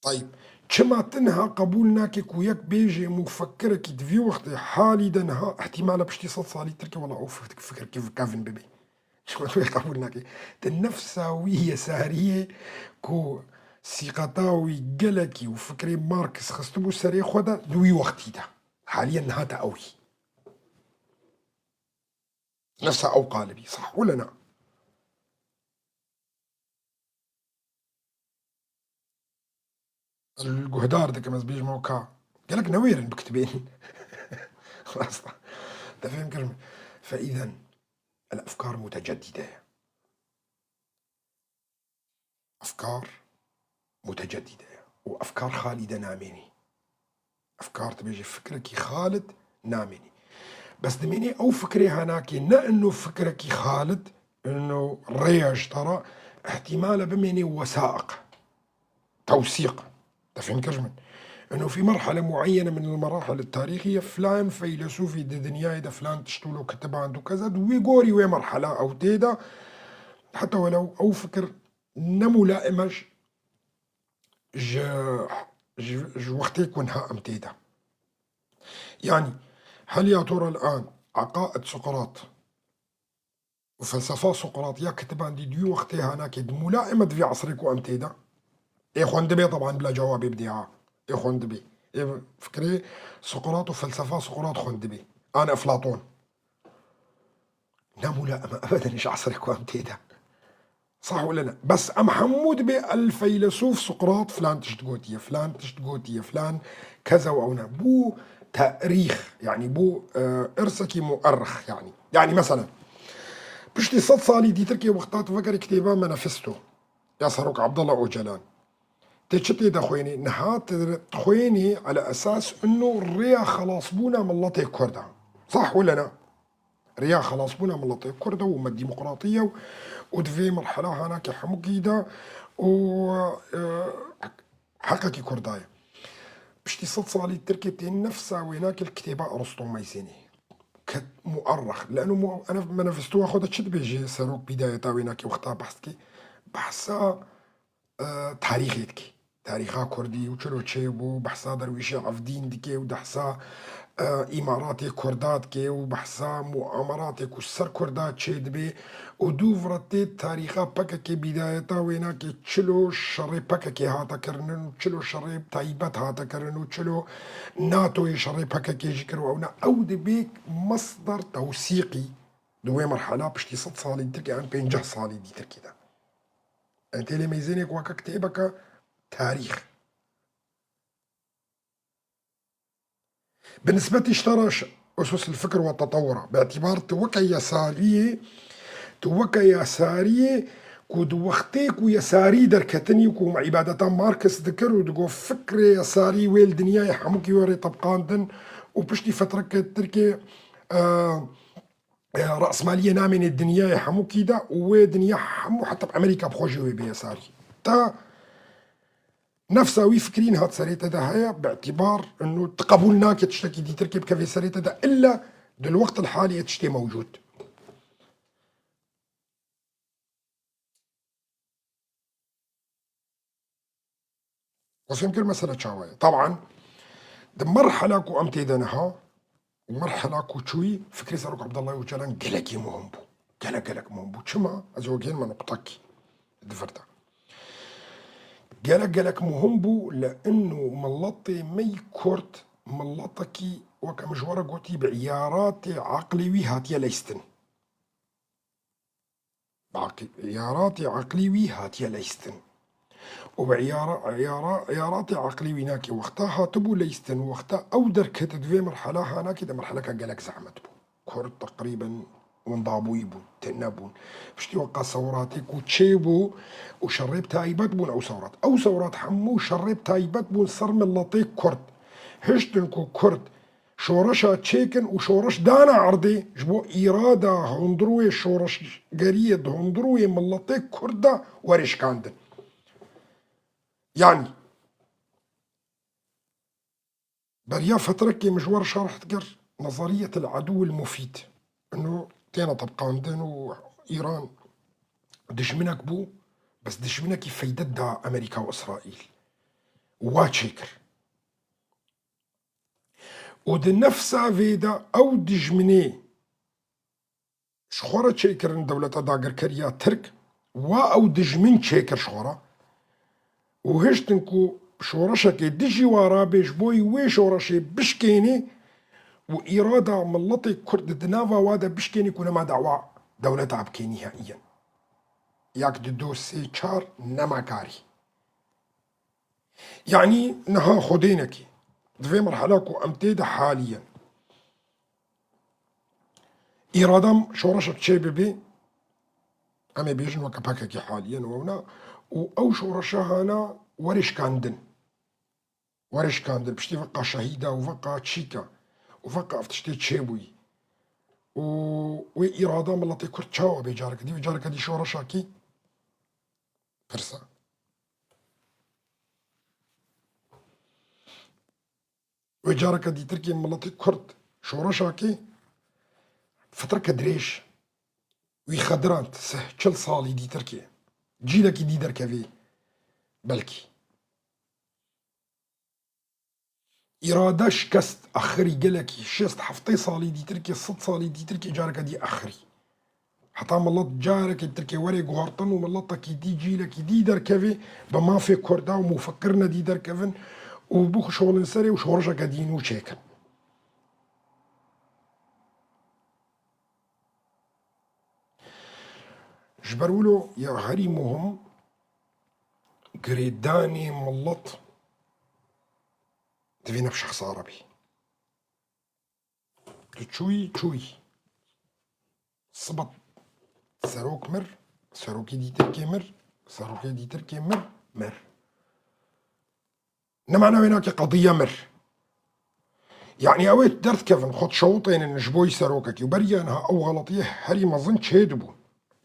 Tayîb. Çima tu niha qebûl nake ku yek bêje mufikirekî di vî wextê halî de niha ihtimale piştî sed salî Tirkê wela ew fik-, fikirkî kevin bibe. Çima tu wê qebûl nake? Di nefsa wî yesariyê ku sîqeta wî gelekî û fikrê Marx xistibû serê xwe de di wî wextî de. Haliyen niha te ew yî. Nefsa ew qalibî. Sah wele na? Ez guhdar dikim, ez bêjim ew ka. Gelek newêrin bi kitibên. Rast e. Te fêm kir mi? Fe îzen el efkar mutecedîde ye. Efkar mutecedîde ye. Û efkar xalî de namênî. Efkar dibêje fikrekî xalid namênî. Bes dimênê ew fikrê hanakê, ne ino fikrekî xalid, ino rêya ji te re, ihtimale bimênê wesaiq, tewsîq. Te fêm kir ji min? Ino fî merhele mueyyene min el merahil tarîxiye filan feylesûfî di dinyayê de filan tişt wilo kitiband û keza di wê gorî wê merhela ew tê de, heta welew ew fikir ne mulaim e ji, ji, ji, ji wextê ku niha em tê de. Yanî, hel ya tor el an, eqaid Suqrat û felsefa Suqrat ya kitibandî di wî wextê hanakê di mulaim e di vî esrê ku em tê de. Ê xwendibê, teban bila cewabê bidê ha. Ê xwendibê. Ê fikrê Suqrat û felsefa Suqrat xwendibê. An Eflaton. Ne mula em ebeden ji esrê ku em tê de. Sah wele ne? Bes em hemû dibê el feylesûf Suqrat filan tişt gotiye, filan tişt gotiye, filan keza û ew ne. Bû tarîx, yanî bû, e, irsekî muerrix, yanî. Yanî mesela, piştî sed salî dîtirkê wexta tu vegerî kitêba Manifesto ya Serok Abdullah Ocalan. Tê çi tê de xwênî? Niha tu dixwênî ele esas ino rêya xelasbûna miletê Kurd e. Sah wele ne? Rêya xelasbûna miletê Kurd e û me demokratî ye û di vê merhela hanakê hemûkî de û, e, heqekî Kurda ye. Piştî sed salî Tirkê tê nefsa wênakê li kitêba Aristo meyzênê. Ket muerrix. Leno mu-, ene manifestoya xwe de çi dibêje serok bîdayeta wênakê wexta behs dike? Behsa e, tarîxê dike. Tarîxa Kurdî û çilo çêbû, behsa Derwîşê Evdîn dike û behsa, e, îmaratê Kurda dike û behsa muameratê ku ser Kurda çêdibe û dû viretê tarîxa P K K bîdayeta wênakê çilo şerê P K K hate kirinin û çilo şerê taybet hate kirin û çilo NATOyê şerê P K K jî kir û ewna ew dibe mesder tewsîqî di wê merhela piştî sed salî dîtirkê an pênceh salî dîtirkê de. Em têlê meyzênê ku weke kitêbeke tarîx. Bi nisbetî ji te re ş-, usus el fikr ve tetewura. Bi îtibar tu weke yesariyê, tu weke yesariyê ku di wextê ku yesarî derketinî ku me îbadeta Marx dikirin û digot fikrê yesarî wê li dinyayê hemûkî wê rê tebqandin û piştî fetreke tirkê, e, e, rasmaliyê namênê dinyayê hemûkî de û wê dinya hemû heta bi Amerîka bi xwe jî wê bê yesarî. Ta nefsa wî fikrî niha di serê te de heye, bi îtibar ino tu qebûl nake tiştekî dîtirkê bikeve serê te de, illa di li weqt el halî tiştê mewcûd. We fêm kir mesele çawa ye? Taban, di merhela ku em tê de niha û merhela ku çûyî, fikrê Serok Abdullah Ocalan gelekî muhim bû. Gelek, gelek muhim bû. Çima? Ez ê wegihînme nuqtekî di vir de. Gelek, gelek muhim bû, li ino miletê me yî Kurd, miletekî, weke min ji we re gotî, bi îyaratê eqlê wî hatiye leyistin. Aqî-, îyaratê eqlî wî hatiye leyistin. Û bi îyara-, îyara-, îyaratê eqlî wî nakê wexta hatibû leyistin, wexta ew derkete di vê merhela hanakê de merheleka gelek zehmet bû. Kurd teqrîben wendabûyî bûn, tune bûn. Piştî weka sewratê ku çêbû û şerê bi taybet bûn ew sewrat. Ew sewrat hemû şerê bi taybet bûn ser miletê Kurd. Hiştin ku Kurd şoreşa çêkin û şoreş dane erdê ji bo îrada hundirûyê şoreşgeriyê di hundirûyê miletê Kurd de were şikandin. Yanî, Beriya fetrekê min ji we re şerh dikir, nezeriyetil edûwil mufîd. Ino têne tebqandin û Îran dijminek bû, bes dijminekî feyde da Amerîka û Îsraîl. Wa çêkir. Û di nefsa vê de ew dijminê ji xwe re çêkirin dewleta dagirker ya Tirk, wa ew dijmin çêkir ji xwe re û hiştin ku şoreşekê dijî wa rabê ji bo wê şoreşê bişkênê û îrada miletê Kurd di nava wa de bişkênê ku nema dawa dewleta bikê nîhaiyen. Yak di do sê çar nema karî. Yanî niha xwedênekê di vê merhela ku em tê de haliyen îradam şoreşek çê bibe, em ê bêjin weke pekekê haliyen û ewna û ew şoreşa hana werê şikandin. Werê şikandin, piştî veqa şehîda û veqa çîka û veqa ev tiştê çêbûyî û wê îrada miletê Kurd çawa bê careke dî, wê careke dî şoreşakî pirsa. Wê careke dîtirkê miletê Kurd şoreşakê fitreke dirêj wî xedirand sih çil salî dîtirkê cîlekî dî derkevê belkî. Îrade şikest axirî gelekî şêst heftê salî dîtirkê sed salî dîtirkê careke dî axirî. Heta milet carekê Tirkê were guhartin û miletekî dî, cîlekî dî derkeve, bi mafê Kurda û mufekirine dî derkevin û bixuşolin serê û şoreşeke dî nû çêkin. Ji ber wilo ya herî muhim girêdanê milet divê ne bi şexsa re bî. Tu çûyî, çûyî. Sibat serok mir, serokê dîtirkê mir, serokê dîtirkê mir, mir. Ne mana wê nake qediye mir. Yanî ew ê derdikevin, xwe dişewitênin ji bo serokekî û beriya niha ew xeletiyê herî mezin çêdibû.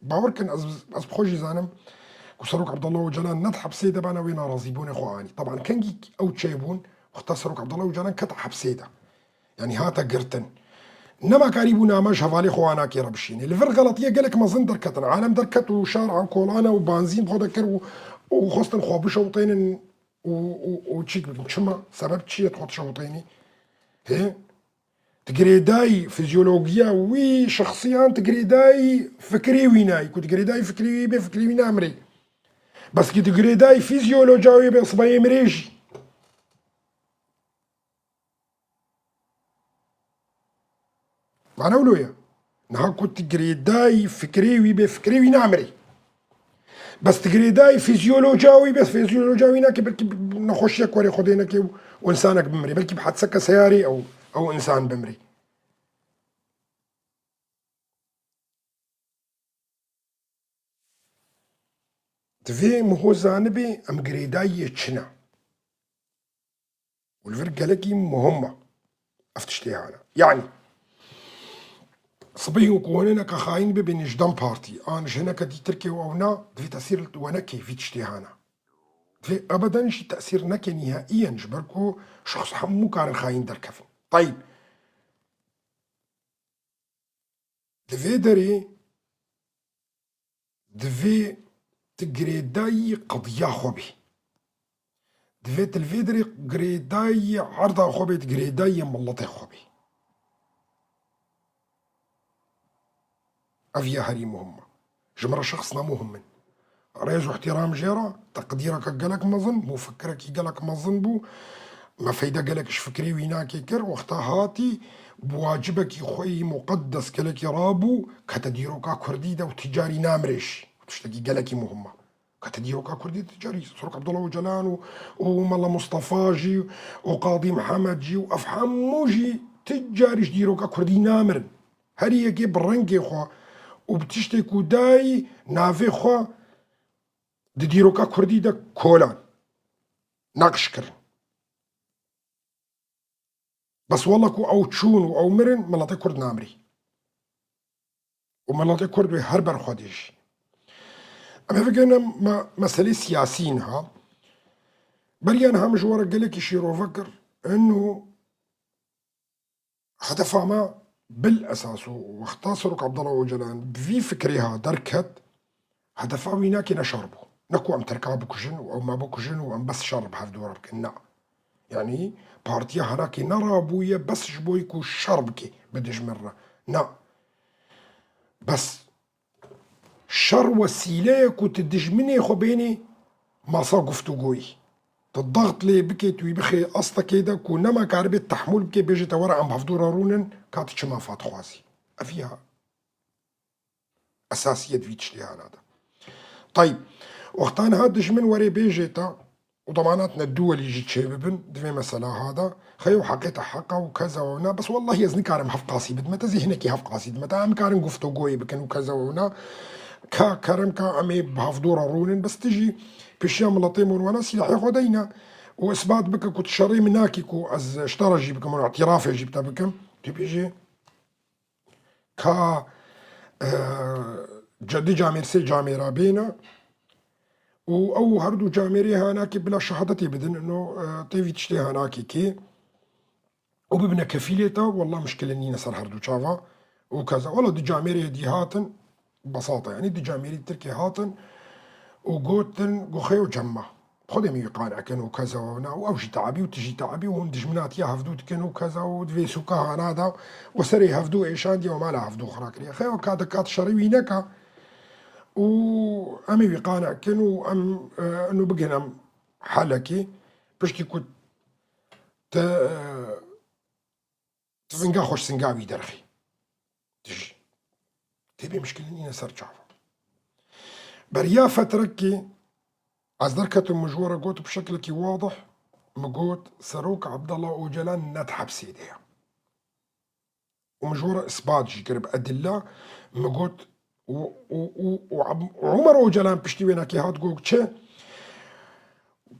Bawer kin, ez, ez bi xwe jî zanim ku Serok Abdullah Ocalan ne di hepsê de bana wê narazîbûnê xwe anî. Teban kengî ew çêbûn, wexta Serok Abdullah Ocalan kete hepsê de. Yanî hate girtin. Nema karîbû name ji hevalê xwe anakê re bişînê. Li vir xeletiye gelek mezin derketin. Alem derket û şar ew kolane û banzîn xwe dekir û, û xwestin xwe bişewtênin û, û, û çîk bikin. Çima? Sebeb çi ye tu xwe dişewtênî? Hê? Tu girêdayî fizyologiya wî şexsiyan, tu girêdayî fikirê wî nayî. Ku tu girêdayî fikirê wî bê, fikirê wî namirê. Bes ki tu girêdayî fizyoloca wî bê, sibayê mirê jî. Mane wilo ye. Niha ku tu girêdayî fikirê wî bê, fikirê wî namirê. Bes tu girêdayî fizyoloca wî bê, fizyoloca wî nake, belkî nexweşiyek were Xwedê neke û, û insanek bimrê. Belkî bi hediseke seyarê ew, ew insan bimrê. Divê miho zanibê em girêdayiyê çi ne. Û li vir gelekî muhim e ev tiştê hane. Yanî, sibê ku hineke xayîn bibînin ji DEM Partî, an ji hineke dî Tirkê û ewna, divê tesîr li we neke vî tiştê hane. Divê ebeden jî tesîr neke nîhaiyen, ji ber ku şexs hemû karin xayîn derkevin. Tayîb. Li vê derê divê tu girêdayî qediya xwe bî. Divê tu li vê derê girêdayî erda xwe bê, tu girêdayî miletê xwe bî. Ev ya herî muhim e. Ji min re şexs ne muhim in. Rêz û ihtiram jê re, teqdîreke gelek mezin, mufikirekî gelek mezin bû. Me feyde gelek ji fikirê wî nakê kir. Wexta hatî, bi wacibekî xwe yî muqeddes gelekî rabû, kete dîroka kurdî de û ticarî namrê jî. Tiştekî gelekî muhim e. Kete dîroka kurdî ticarî. Serok Abdullah Ocalan û, û Mela Mustafa jî û Qadî Mihemed jî û ev hemû jî ticarî ji dîroka kurdî namirin. Her yekê bi rengê xwe û bi tiştê ku dayî navê xwe di dîroka kurdî de kolan, neqş kirin. Bes wele ku ew çûn û ew mirin, miletê kurd namirî. Û miletê kurd wê her ber xwe dijî. Em ê vegerine me-, meselê siyasî niha. Beriya niha min ji we re gelekî şîrove kir. Eno Hedefa me bil esas û wexta Serok Abdullah Ocalan bi vî fikrê ha derket, hedefa wî nakê ne şer bû. Ne ku em Tirka bikujin û ew me bikujin û em bes şer bi hevdû re bikin. Na. Yanî partiya hanakê ne rabûye bes ji bo ku şer bike bi dijmin re. Na. Bes şer wesîle ye ku tu dijminê xwe bênî masa guftûgoyî. Tu daxt lê bikê, tu wî bixê astekê de ku nema karibê tehmûl bike, bêje te were em bi hevdû re rûnin, ka tu çi mafa dixwazî. Ev ya esasiyet vî tiştê hana de. Tayîb, wexta niha dijmin were bêje te, û demanat ne duwelî jî çêbibin di vê mesela ha de. Xeyo heqê te heqa û keza wewna, bes wellahî ez nikarim hev qasî bidime te, zî hinekî hev qasî dime te. Em karin guftûgoyê bikin û keza wewna. Ka kerem ka em ê bi hevdû re rûnin, bes tu jî pêşiya miletê morwana sîlahê xwe deyne û isbat bike ku tu şerê min nakî ku ez ji te re jî bikim û îtirafê jî bi te bikim. Tu bêjî, ka, e, ca-, du camêr, sê camêra bêne û ew her du camêrê hanakê bila şehadetê bidin, ino, e, tê vî tiştê hanakê kê û bibine kefîlê te, wallah mişkile nîne ser her du çava û keza. Wala du camêrê dî hatin, besata, yanî du camêrî Tirkê hatin û gotin, go xeyo cemma. Xwedê min wî qane kin û keza wewna û ew jî teabî û tu jî teabî û hûn dijminatiya hevdû dikin û keza û di vê sûka hana de û serê hevdû êşandiye û mala hevdû xira kiriye. Xeyo ka de kat şerî wî neka û em ê wî qane kin û em, e, ino bigihînin helekê. Piştî ku te, e, tu vinga xwe ji singa wî derxî. Tu jî. Tê bê mişkilin nîne ser çavan. Beriya fetrekê ez derketim, min ji we re got bi şeklekî wadih, min got, Serok Abdullah Ocalan ne di hepsê de ye. Û min ji we re isbat jî kir bi edilla, min got, û, û, û, û Ab-, Omer Ocalan piştî wênekê hat got çi?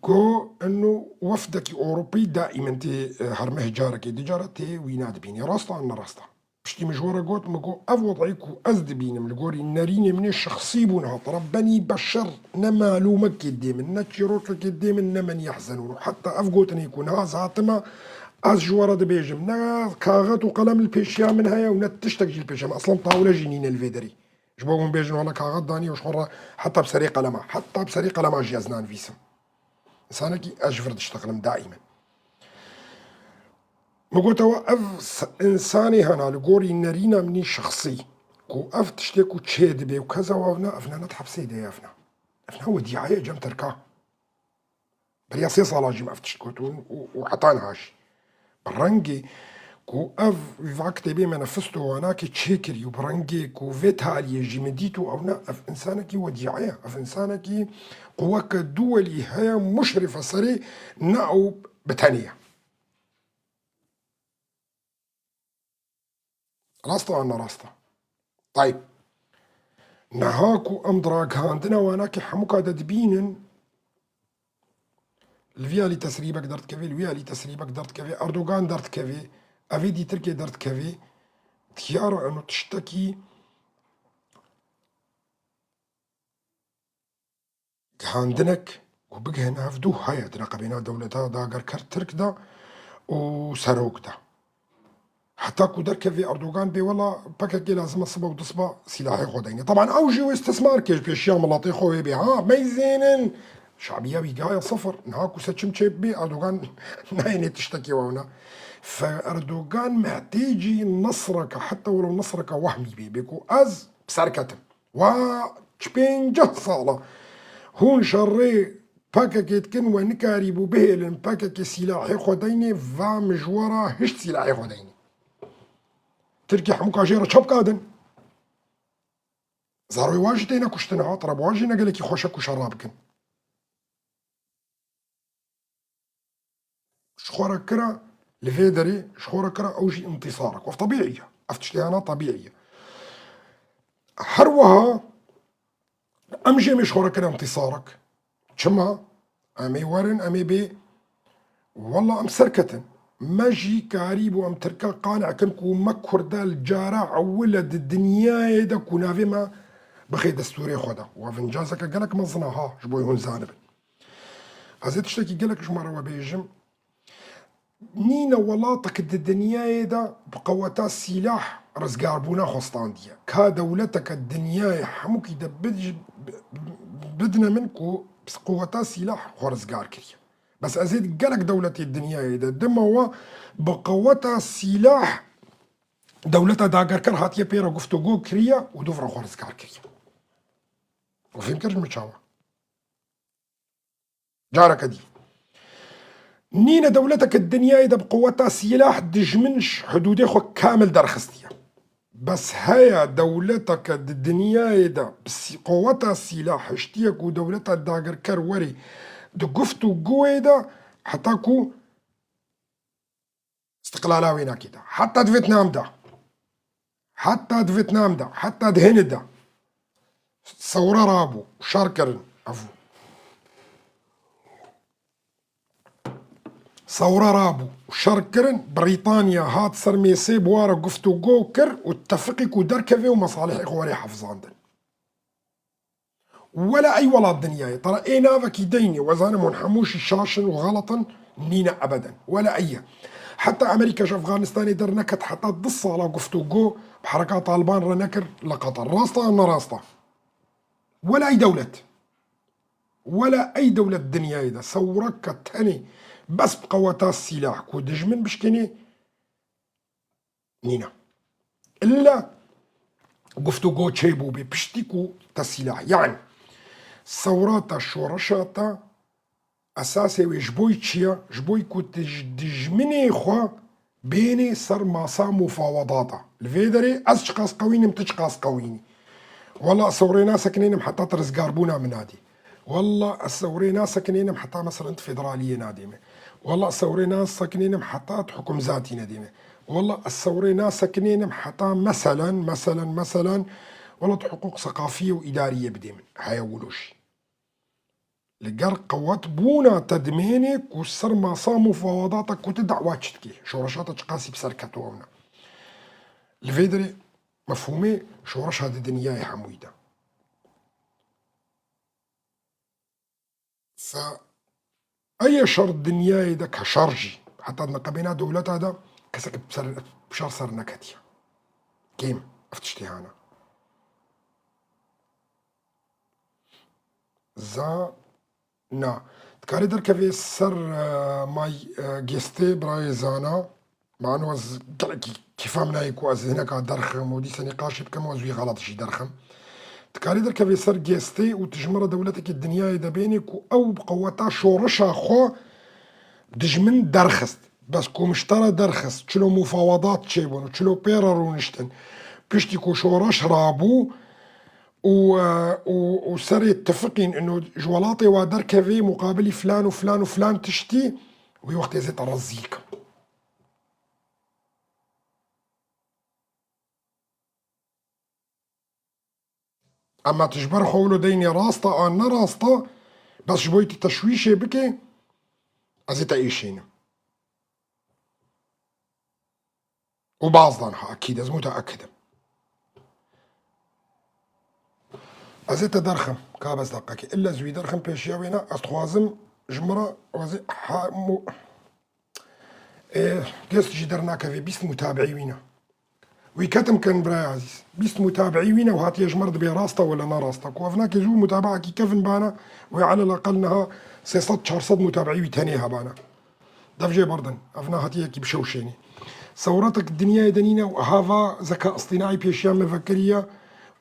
Got, ino wefdekî Ewropî daîmen tê, e, hermeh carekê, du cara tê wîna dibînî. Rast e an ne rast e? Piştî min ji we re got, min got, ev wedî ku ez dibînim li gorî nerînê min ê şexsî bû niha, tera benî beşer ne malûmekê dê min, ne çîrokekê dê min, ne men yehzenûn. Heta ev gotinê ku niha ez hatime, ez ji we re dibêjim, ne kaxet û qelem li pêşiya min heye û ne tiştek jî li pêşiya min. Eslan tawile jî nîne li vê derî. Ji bo hûn bêjin, wela kaxet daniye û ji xwe re heta bi serê qelema, heta bi serê qelema jî ez nanivîsim. Însanekî ez ji vir diştexilim daîmen. Min gote we ev s-, însanê hena li gorî nerîna min î şexsî ku ev tiştê ku çê dibe û keza wewna, ev ne di hepsê de ye, ev ne. Ev ne wedîaye cem Tirka. Beriya sê sala jî min ev tişt got û, û, û heta niha jî. Bi rengê ku ev va kitêbê me ne fisto wanakê çêkirî û bi rengê ku vê taliyê jî min dît û ew ne, ev însanekî wedîaye, ev însanekî quweke duwelî heye, muşrif e serê, ne ew bi tenê ye. Rast e an ne rast e? Tayb. Niha ku em di ragihandina wanakê hemûka de dibînin, li vî alî tesrîbek derdikeve, li wî alî tesrîbek derdikeve, Erdogan derdikeve, evê dî Tirkê derdikeve, diyar e eno tiştekî gihandinek ku bigihên hevdû heye di reqebêna dewleta dagerker Tirk de û serok de. Heta ku derkevê Erdogan bê, wela P K K lazim e sibe û du siba sîlahê xwe deyne. Teban ew jî wê istismar ke ji pêşiya miletê xwe wê bê. Ha, meyzênin. Şabiya wî gaye sifir. Niha ku seçim çê bibê, Erdogan nayêne tiştekê wewna. Fe Erdogan mehtêcî nesreke, heta welo nesreke wehmî bê. Bê ku ez bi ser ketim. Wa çi pênceh sala hûn şerê P K K dikin, we nikarîbû bihêlin P K K sîlahê xwe deynê, va min ji we re hişt sîlahê xwe deynê. Tirkî hemûka jê re çapka din. Zaroyê wan jî têne kuştin ha, tira bi wan jî ne gelekî xweş e ku şer rabikin. Ji xwe re kira, li vê derê ji xwe re kira ew jî întîsarek. Ev tebîî ye. Ev tiştê hena tebîî ye. Her wiha em jî em ê ji xwe re kirin întîsarek. Çima? Em ê werin, em ê bê, wela em serketin. Me jî karîbû em Tirka qane kin ku me Kurda li cara ewil e di dinyayê de ku navê me bixê destûrê xwe de. Wa vincazeke gelek mezin e ha, ji bo hûn zanibin. Ez ê tiştekî gelek ji me re we bêjim. Nîne welatek di dinyayê de bi qeweta sîlah rizgarbûna xwe standiye. Ka dewleteke dinyayê hemûkî de bid-, bidine min ku bi qeweta sîlah xwe rizgar kiriye. Bes ez ê gelek dewletê dinyayê de dima we bi qeweta sîlah dewleta dagerker hatiye pê re guftûgo kiriye û dûv re xwe rizgar kiriye. Û fêm kir ji min çawa? Careke dî. Nîne dewleteke di dinyayê de bi qeweta sîlah dijmin ji hidûdê xwe kamil derxistiye. Bes heye dewleteke di dinyayê de bi sî-, qeweta sîlah hiştiye ku dewleta dagirker werê di guft û guwê de heta ku istiqlala wê nakê de. Heta di Vêtnam de. Heta di Vêtnam de. Heta di Hind de. Sewre rabû. Şer kirin. Ev. Sewre rabû. Şer kirin. Brîtanya hat ser mêsê bi wa re guftûgo kir û tefiqî ku derkeve û mesalihê xwe werê hefzandin. Wela ey welat dinyayê, tera ê navekî deynê, we zanim hûn hemû jî şaş in û xelet in, nîne ebeden. Wela ey ye. Heta Amerîka ji Efganistanê derneket, heta du sala guftûgo bi hereka Taliban re nekir li Qatar. Rast e an ne rast e? Wela ey dewlet. Wela ey dewlet dinyayê de sewreke tenê bes bi qeweta sîlah ku dijmin bişkênê, nîne. Îlla guftûgo çêbûbê piştî ku te sîlah. Yanî sewra te, şoreşa te esasê wê ji bo çi ye? Ji bo ku tu ji dijminê xwe bênê ser masa mufawedata. Li vê derê ez çiqas qewîn im, tu çiqas qewîn î. Wela sewrê nasekinênim heta tu rizgarbûna min nadî. Wela ez sewrê nasekinênim heta, meselen, tu federaliyê nadê me. Wela ez sewrê nasekinênim heta tu hukumzatî nedê me. Wela ez sewrê nasekinênim heta, meselen, meselen, meselen, wela tu hiqûq seqafiyê û îdariyê bidê min. Heye wilo jî. Li gel qewetbûna te dimênê ku ser masa mufawedata ku tu dawa çi dikê. Şoreşa te çiqasî bi ser ketû ew ne. Li vê derê mefhûmê şoreşa di dinyayê hemûyî de. Fe eye şer dinyayê de ke şer jî, heta di neqebêna dewleta de kesek bi ser, bi şer ser neketiye. Kêm ev tiştê hene. Za na. Dikarê derkevê ser, e, may, e, gêstê birayê Zana. Mano ez gelekî kêfa min nayê ku ez hineka derxim û dîsa nîqaşê bikim û ez wî xelet jî derxim. Dikarê derkevê ser gêstê û tu ji min re dewletekî dinyayê de bênê ku ew bi qeweta şoreşa xwe dijmin derxist. Bes ku miştera derxist, çilo mufawedat çêbûn û çilo pê re rûniştin. Piştî ku şoreş rabû û, e, û, û serê tifiqîn ino ji welatê wa derkevê muqabilî filan û filan û filan tiştî, wî wextê zê te rezîl kim. Ema tu ji ber xwe wilo deynê rast e an ne rast e, bes ji bo yî tu teşwîşê bikê, ez ê te êşînim. Û bazdan ha, ekîd, ez mutaekid im. Ez ê te derxim, ka bes deqekê. Illa ez wî derxim pêşiya wê ne, ez dixwazim ji min re, ez ê hemû Ê, gest jî dernakeve, bîst mutabiî wî ne. Wî ketim kin birayê ezîz. Bîst mutabiî wî ne û hatiye ji me re dibê rast e wele ne rast e. Ku ev nake zû mutabaekî kevin bana, wê elel eqel niha sê sed çar sed mutabiî wî tenê hebana. Dev jê berdin. Ev ne hatiye yekî bişewşênê. Sewretek dinyayê de nîne û hava zeka istînaî pêşiya me vekiriye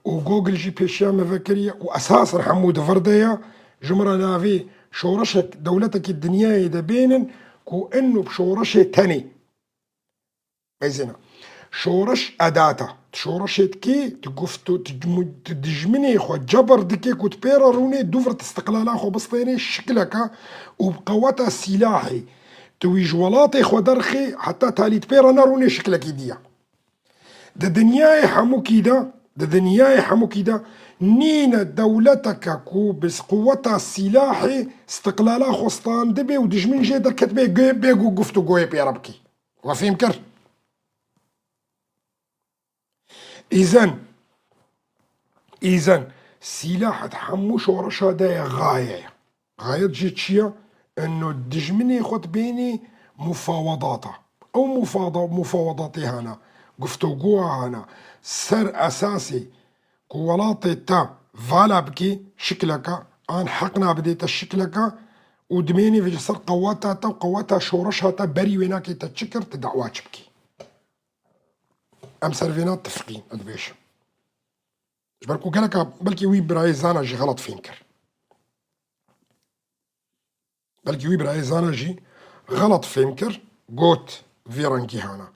û Google jî pêşiya me vekiriye û esasen hemû di vir de ye. Ji min re navê şoreşek, dewletekî dinyayê de bênin ku eno bi şoreşê tenê. Mêzêna. Şoreş edata. Tu şoreşê dikê, tu guft û tu, tu dijminê xwe ceber dikê ku tu pê re rûnê, dû vir tu istiqlala xwe bistênê şikleke û bi qeweta sîlahê tu wî ji welatê xwe derxê heta talî tu pê re nerûnê şiklekî diye. Di dinyayê hemûkî de, di dinyayê hemûkî de nîne dewleteke ku bi quweta sîlahê istiqlala xwe standibê û dijmin jê derketibê, bê, bê ku guftûgoyê pê re bikî. We fêm kir? Îzen, îzen, sîlah di hemû şoreşa de ye, xaye ye. Xayet jî çi ye? Eno dijminê xwe dibênê mufawadata. Ew mufada-, mufawadatê hene, guftûgoya hene, ser esasê ku welatê te vala bikî şikleke, an heqna bidê te şikleke û dimênê vê ji ser qeweta te û qeweta şoreşa te berî wê nakê te çi kir, tu dawa çi bikî. Em ser vêna tifiqîn, ez dibêjim. Ji ber ku geleka belkî wî birayê zana jî xelet fêm kir. Belkî wî birayê zana jî xelet fêm kir, got vê rengî hana.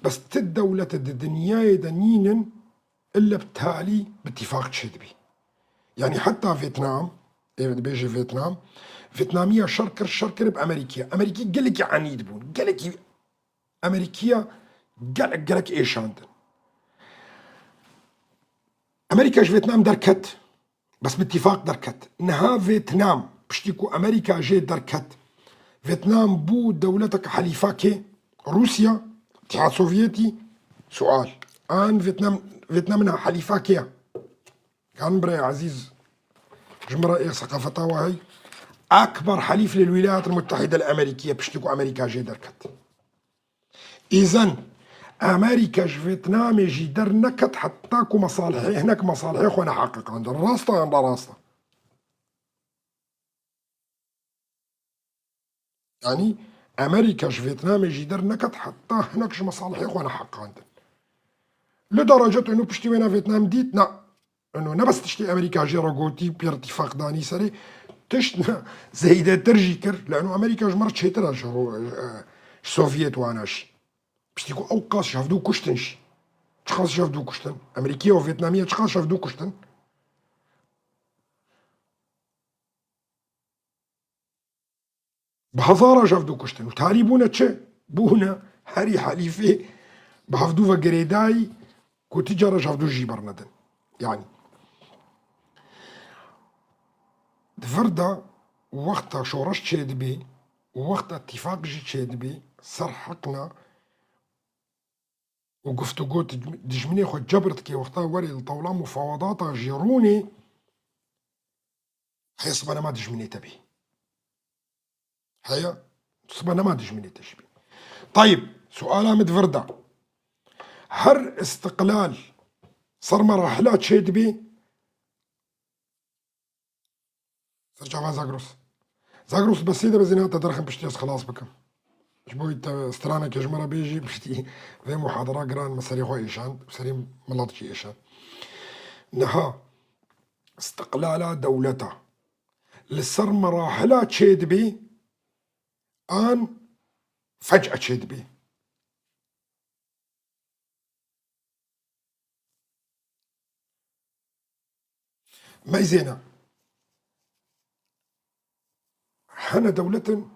Bes ti dewlete di dinyayê de nînin, ille bi talî bi tîfaq çêdibî. Yanî heta Vêtnam, ê dibêje Vêtnam, Vêtnamiya şer kir, şer kir bi Amerîkiya. Amerîkî gelekî enîd bûn, gelekî Amerîkiya gelek, gelek êşandin. Amerîka ji Vêtnam derket, bes bi tîfaq derket. Niha Vêtnam, piştî ku Amerîka jê derket, Vêtnam bû dewletek helîfa kê? Rûsya, Îtîhad Sovyetî, sual. An Vêtnam, Vêtnam niha helîfa kê ye? Kan birayê ezîz, ji min re ê seqafeta we hey. Ekber helîf lil Wîlayet Mutehîde li Amerîkî ye, piştî ku Amerîka jê derket. Îzen, Amerîka ji Vêtnamê jî derneket heta ku mesalihê, hinek mesalihê xwe neheqiqandin. Rast e yan narast e? Yanî Amerîka ji Vêtnamê jî derneket heta hinek ji mesalihê xwe neheqandin. Li derecet û piştî wêna Vêtnam dît, na, Eno ne bes tiştê Amerîka jê re gotî, pê re tîfaq danî serê, tişt ne, zêdetir jî kir. Li eno Amerîka ji me re çêtir e ji ro-, e, ji Sovyet wana jî. Piştî ku ew qas ji hevdû kuştin jî. Çiqas ji hevdû kuştin? Amerîkiya û Vêtnamiya çiqas ji hevdû kuştin? Bi hezara ji hevdû kuştin û talî bûne çi? Bûne herî helîfê bi hevdû ve girêdayî ku ti cara ji hevdû jî bernedin. Yanî di vir de wexta şoreş çêdibê û wexta tîfaq jî çêdibê ser heqna û guftûgo dij-, dijminê xwe cebir dike, wexta werê li tewla mufawedata jî rûnê, heye sibe nema dijminê te bê. Heye sibe nema dijminê te jî bê. Tayib, suala min di vir de. Her istiqlal ser merahila çêdibê, Ser çava Zagros. Zagros, bes sê de bezîna te derxin piştî ez xilas bikim. Ji bo te stranekê ji me re bêjî piştî vê muhadara giran me serê xwe êşand, serê milet jî êşand. Niha istiqlala dewleta li ser merahila çêdibê an feca çêdibê? Meyzêne. Hene dewletin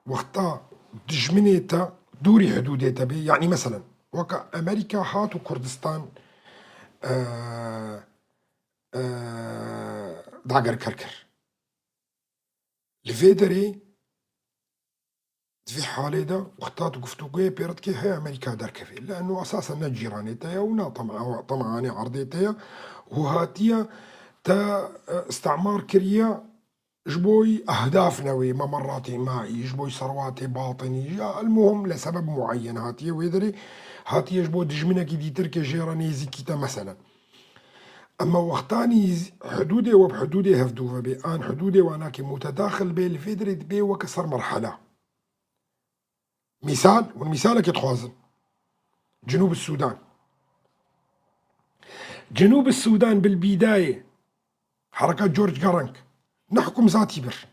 wexta dijminê te dûrî hidûdê te bê. Yanî meselen, weke Amerîka hat û Kurdistan, e, e, dagerker kir. Li vê derê, di vê halê de wexta tu guftûgoyê pê re dikê, heye Amerîka derkevê. Li eno esasen ne cîranê te ye û ne tama-, temanê erdê te ye û hatiye te, e, îstimar kiriye ji bo ehdaf newê, memeratê mayî, ji bo serwatê batinî, ya elmuhim li sebeb muayyen hatiye wê derê, hatiye ji bo dijminekî dîtirkê jê re nêzîkî te meselen. Ema wextanî z-, hidûdê we bi hidûdê hevdû ve bê, an hidûdê we nakê mutedaxil bê, li vê derê dibê weke ser merhela. Mîsal, hûn mîsalekê dixwazin. Cinûb Sûdan. Cinûb Sûdan bil bîdayê hereka George Garang ne hukûmzatî bir.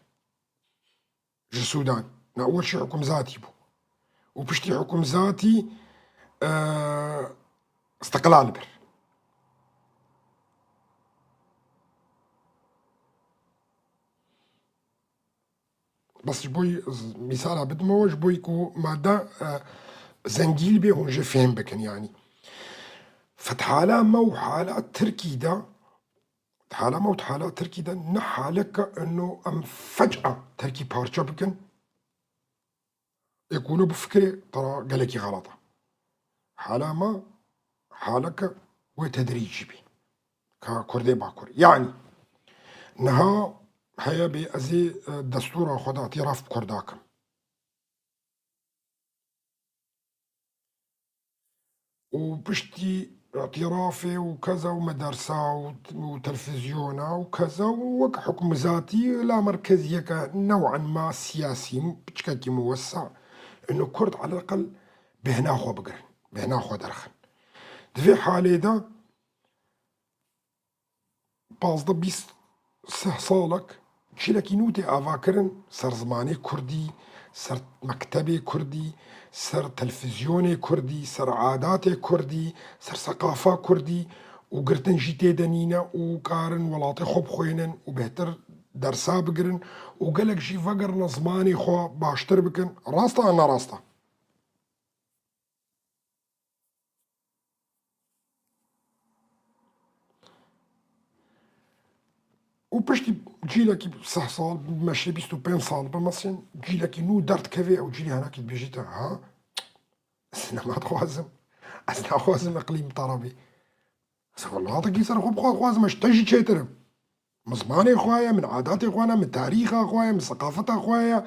Ji Sûdan. Na, ewil jî hukûmzatî bû. Û piştî hukûmzatî, e, istiqlal bir. Bes ji bo z-, mîsala bidime we, ji bo ku made, e, zengîn bê, hûn jê fêm bikin, yanî. Fethala me û hala Tirkî de Di hala me û di hala Tirkî de ne haleke eno em feca Tirkî parçe bikin, ê ku wilo bifikirê, tera gelekî xelat e. Hala me haleke wê tedrîcî bî. Ka Kurdê Bakur. Yanî, niha heye bê ez ê, e, destûra xwe de tî ref bi Kurda kim. û piştî îtirafê û keza û medersa û, û telfizyona û keza û wek hukmizatî la merkeziyeke new'an ma siyasî, piçkekî muwessa, ino Kurd eleqel bêhna xwe bigirin, bêhna xwe derxin. Di vê halê de pazdeh bîst sih salek çîlekî nû tê avakirin ser zimanê kurdî, ser mektebê kurdî, ser telfizyonê kurdî, ser adatê kurdî, ser seqafa kurdî û girtin jî tê de nîne û karin welatê xwe bixwênin û bêhtir dersa bigirin û gelek jî vegerine zimanê xwe baştir bikin. Rast e an ne rast e? Û piştî cîlekî sih sal, meşê bîst û pênc sal bimesin, cîlekî nû derdikeve, ew cîlê hinekî dibêjîte, ha, ez nema dixwazim, ez naxwazim iqlîm te re bî. Ez welatekî ser xwe bixwe dixwazim, ez ji te jî çêtir im. Min zimanê xwe ye, min adatê xwe ne, min tarîxa xwe ye, min seqafeta xwe ye,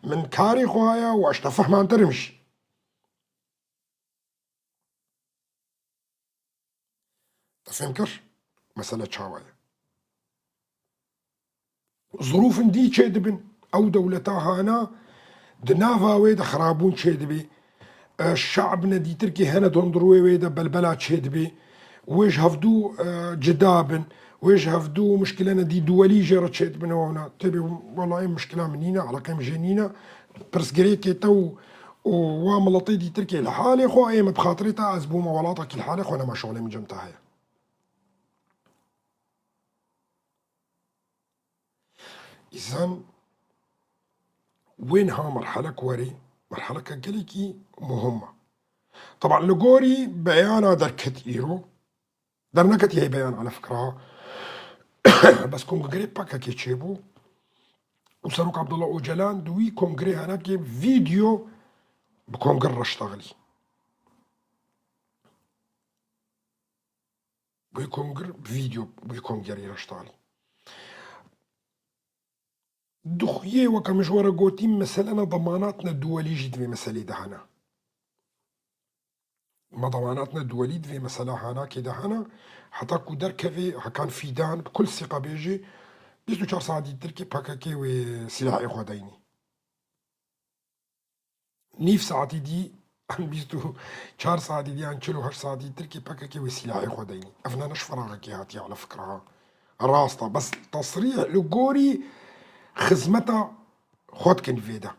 min karê xwe ye û ez ji te fehmantir im jî. Te fêm kir? Mesele çawa ye? Zirûfin dî çêdibin. Ew dewleta hana di nava wê de xirabûn çêdibê. E, şe'b ne dîtirkê hene dondirwê wê de belbela çêdibê. Wê ji hevdû, e, cida bin. Wê ji hevdû mişkilene dî duwelî jê re çêdibin û ewna. Têbê wela ê mişkila min nîne, eleqê min jê nîne. Pirsgirêkê te û, û wa miletê dîtirkê li halê xwe, ê min bi xatirê te ez bûme welatekî li halê xwe, nema şolê min cem te heye. Îzan wê niha merhelek werê, merheleke gelekî muhim e. Teban li gorî beyana derket îro, derneketî hey beyan ala fikra, bes kongrê P K K çêbû û Serok Abdullah Ocalan di wî kongrê henekê vîdeo bi kongir re ştexilî. Wê kongir vîdeo wê kongerî re ştexilî. Duxuyê weke min ji we re gotî, meselena demanatne duwelî jî di vê meselê de hene. Me demanatne duwelî di vê mesela hanakê de hene, heta ku derkevê Hakan Fîdan bi kul sîqa bêjê, bîst û çar saetî tirkî P K K wê sîlahê xwe deynî. Nîv saetî dî, an bîst û çar saetî dî, an çil û heşt saetî tirkî P K K wê sîlahê xwe deynî. Ev ne, ne ji feraxekê hatiye ala fikra ha. Rast e, bes tesrîh li gorî xizmeta xwe dikin vê de.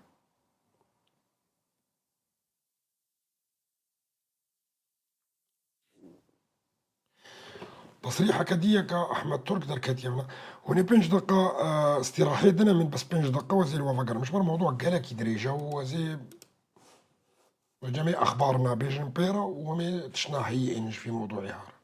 Tesrîheke dî yeke Ahmet Turk derketiye min. Hûn ê pênc deqa, e, îstîrahê dine min, bes pênc deqa wezî li we vegerim. Ji ber mewdûa gelekî dirêj e û ez ê cemê exbar nabêjin pê re û em ê tiştna heyî ênin ji vî mewdûê har.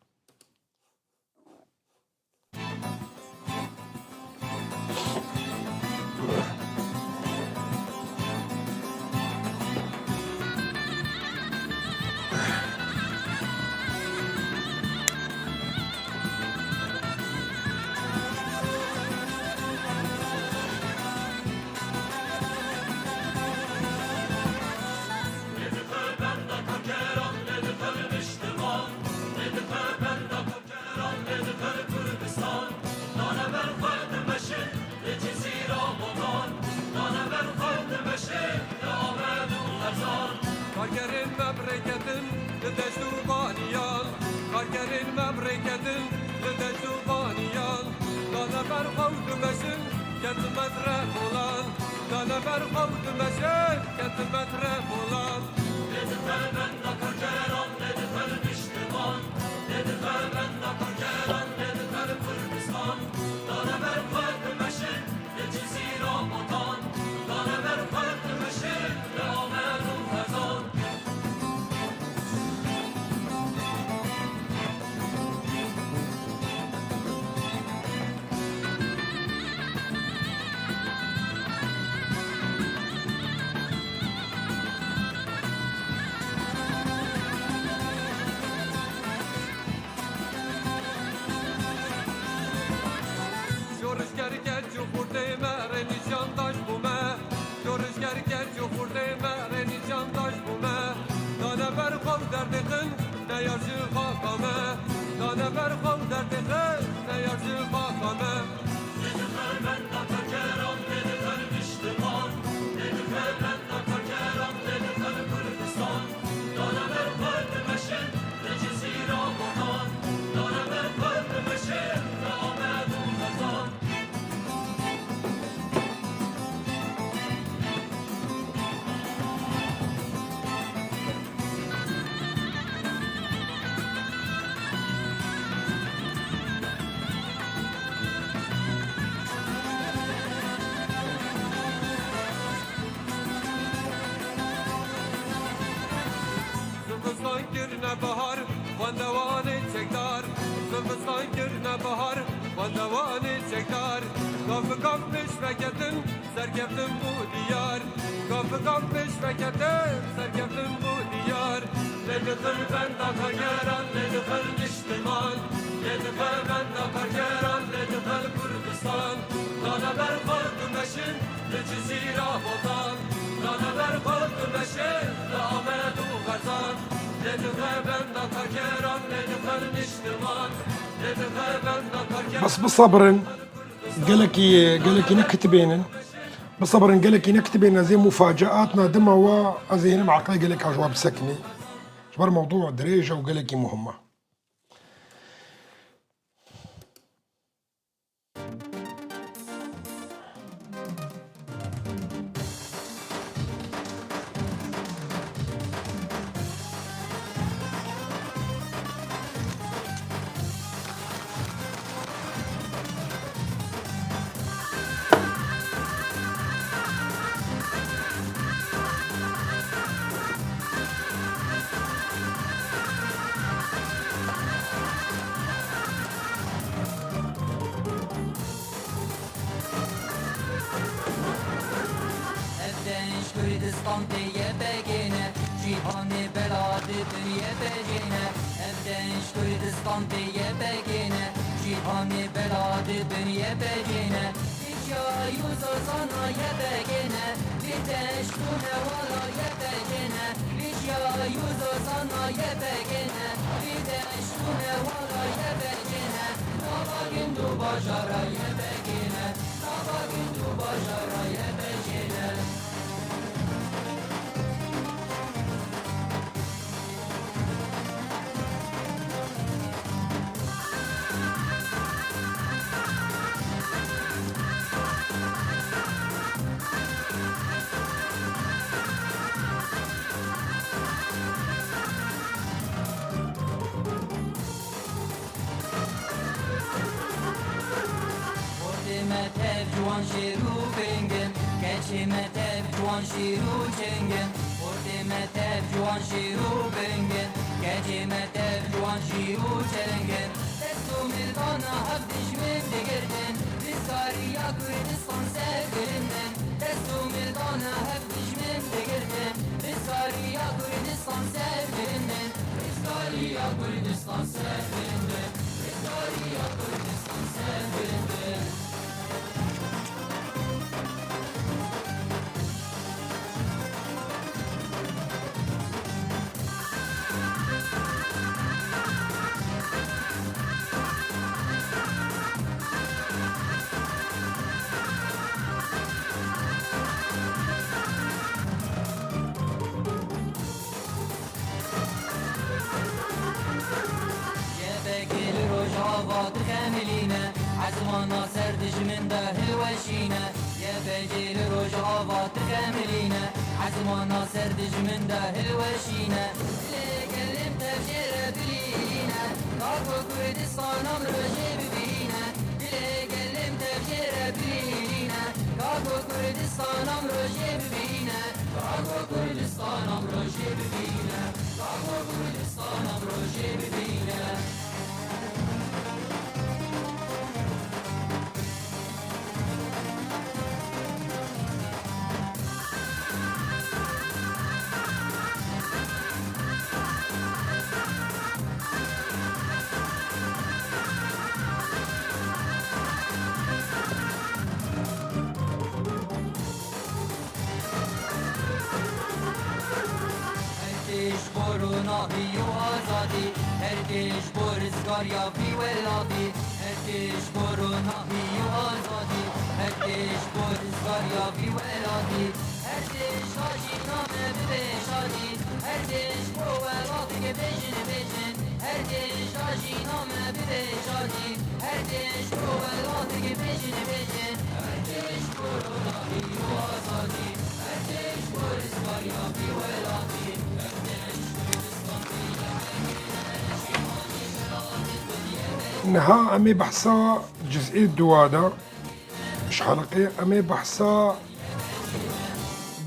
Karkerên me bi rê ketin li deşt û vaniyan. Karkerên me bi rê ketin li deşt û vaniyan. Dane ber xwe û dimeşin, ketime dire kolan. Dane ber xwe û dimeşin, ketime dire kolan. Ber xwe û derdê xwe neyar ji xaka me. Zivistan kirine bahar, xwendevanê çekdar. Zivistan kirine bahar, xwendevanê çekdar. Gav bi gav pêş veketin, serkeftin bû diyar. Gav bi gav pêş veketin, serkeftin bû diyar. Lê dixin benda kargeran, lê dixin niştiman. Lê dixin benda kargeran, lê dixin Kurdistan. Dane ber xwe bimeşin, li Cizîra Botan. Dane ber xwe bimeşin, li Amed û Xezan. Lê dixe benda kargeran, lê dixe niştiman. Lê dixe benda kargeran. Bes bisebirin. Gelekî, gelekî ne kitibên in. Bisebirin, gelekî ne kitibên in. Ez ê mufaceatna dima wa, ez ê hênim eqlê gelek a ji wa bisekinî. Ji ber mewdûa dirêj e û gelekî muhim e. Ev deş Kurdistan tê Y P G ne, cîhanê bela dibin Y P G ne. Ev deş Kurdistan tê Y P G ne, cîhanê bela dibin Y P G ne. Vîja û zazana Y P G ne, vî deş û newala Y P G ne. Vîja û zazana Y P G ne, vî deş û newala Y P G ne. Nava gund û bajara Y P G ne. Xortê me tev ciwan şêr û bêngin, keçê me tev ciwan şîr û çengin. Xortê me tev ciwan şîr û bêngin, keçê me tev ciwan şîr û çengin. Dest û mildana hev dijmin digirtin, rizgariya Kurdistan ser bilind in. Dest û mildana hev dijmin digirtin, rizgariya Kurdistan ser bilind in. Rizgariya Kurdistan ser bilind in. Rizgariya Kurdistan ser bilind in. Y P G li Rojava dixemilîne, ezmana ser dijmin de hilweşîne. Y P G li Rojava dixemilîne, ezmana ser dijmin de hilweşîne. Dilê gelim tev jê re bilîne, ka ku Kurdistan em rojê bibîne. Dilê gelim tev jê re bilîne, ka ku Kurdistan em rojê bibîne. Ka ku Kurdistan em rojê bibîne, ka ku Kurdistan em rojê bibîne. Her tişt ji bo ronahî û azadî, Her tê ji bo rizgariya vî welatî, her tê ji bo ronahî û azadî, her tê ji bo rizgariya vî welatî, her tê ji dajîna me bibe şadî, her tê ji bo welatek bêjin, bêjin, her tê ji dajîna me bibe şadî, her tê ji bo welatek bêjin, bêjin, her tê ji bo ronahî û azadî, her tê ji bo rizgariya vî welatî, her tê ji bo Niha em ê behsa ciz'ê duwa de, ji heleqê em ê behsa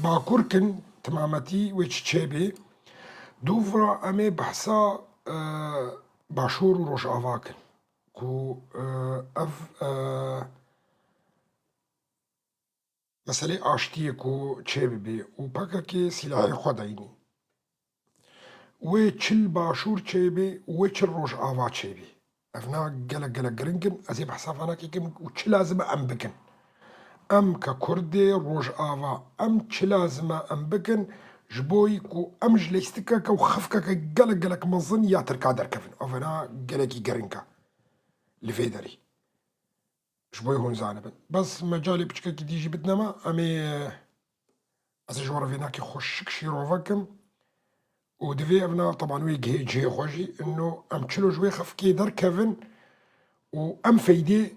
Bakur kin, timametî wê çi çêbê. Dûvra em ê behsa, e, Başûr û Rojava kin. Ku, e, ev, e, meselê aştiyê ku çêbibê û P K K sîlahê xwe deyînî. Wê çi li Başûr çêbê û wê çi li Rojava çêbê. Evna gelek, gelek giring in. Ez ê behsa vanakê kim û çi lazim e em bikin. Em ke Kurdê Rojava, em çi lazim e em bikin, ji bo ku em ji lêstikeke û xifkeke gelek, gelek mezin ya Tirka derkevin. Evna gelekî giring e li vê derê. Ji bo hûn zanibin. Bes mecalê piçkekî dî jî bidine me, em ê, ez ê ji we re vênakê xweşik şîrove kim û divê evna teban wê gihê cihê xwe jî, ino em çilo ji wê xefkê derkevin û em feydê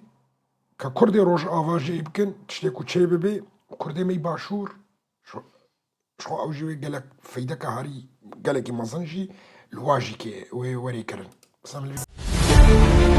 ke Kurdê Rojava jê bikin, tiştê ku çê bibe, Kurdê me yî Başûr, ji ji xwe ew jî wê gelek feydeke herî gelekî mezin jî li wa jî kê wê werê kirin. Mesela min li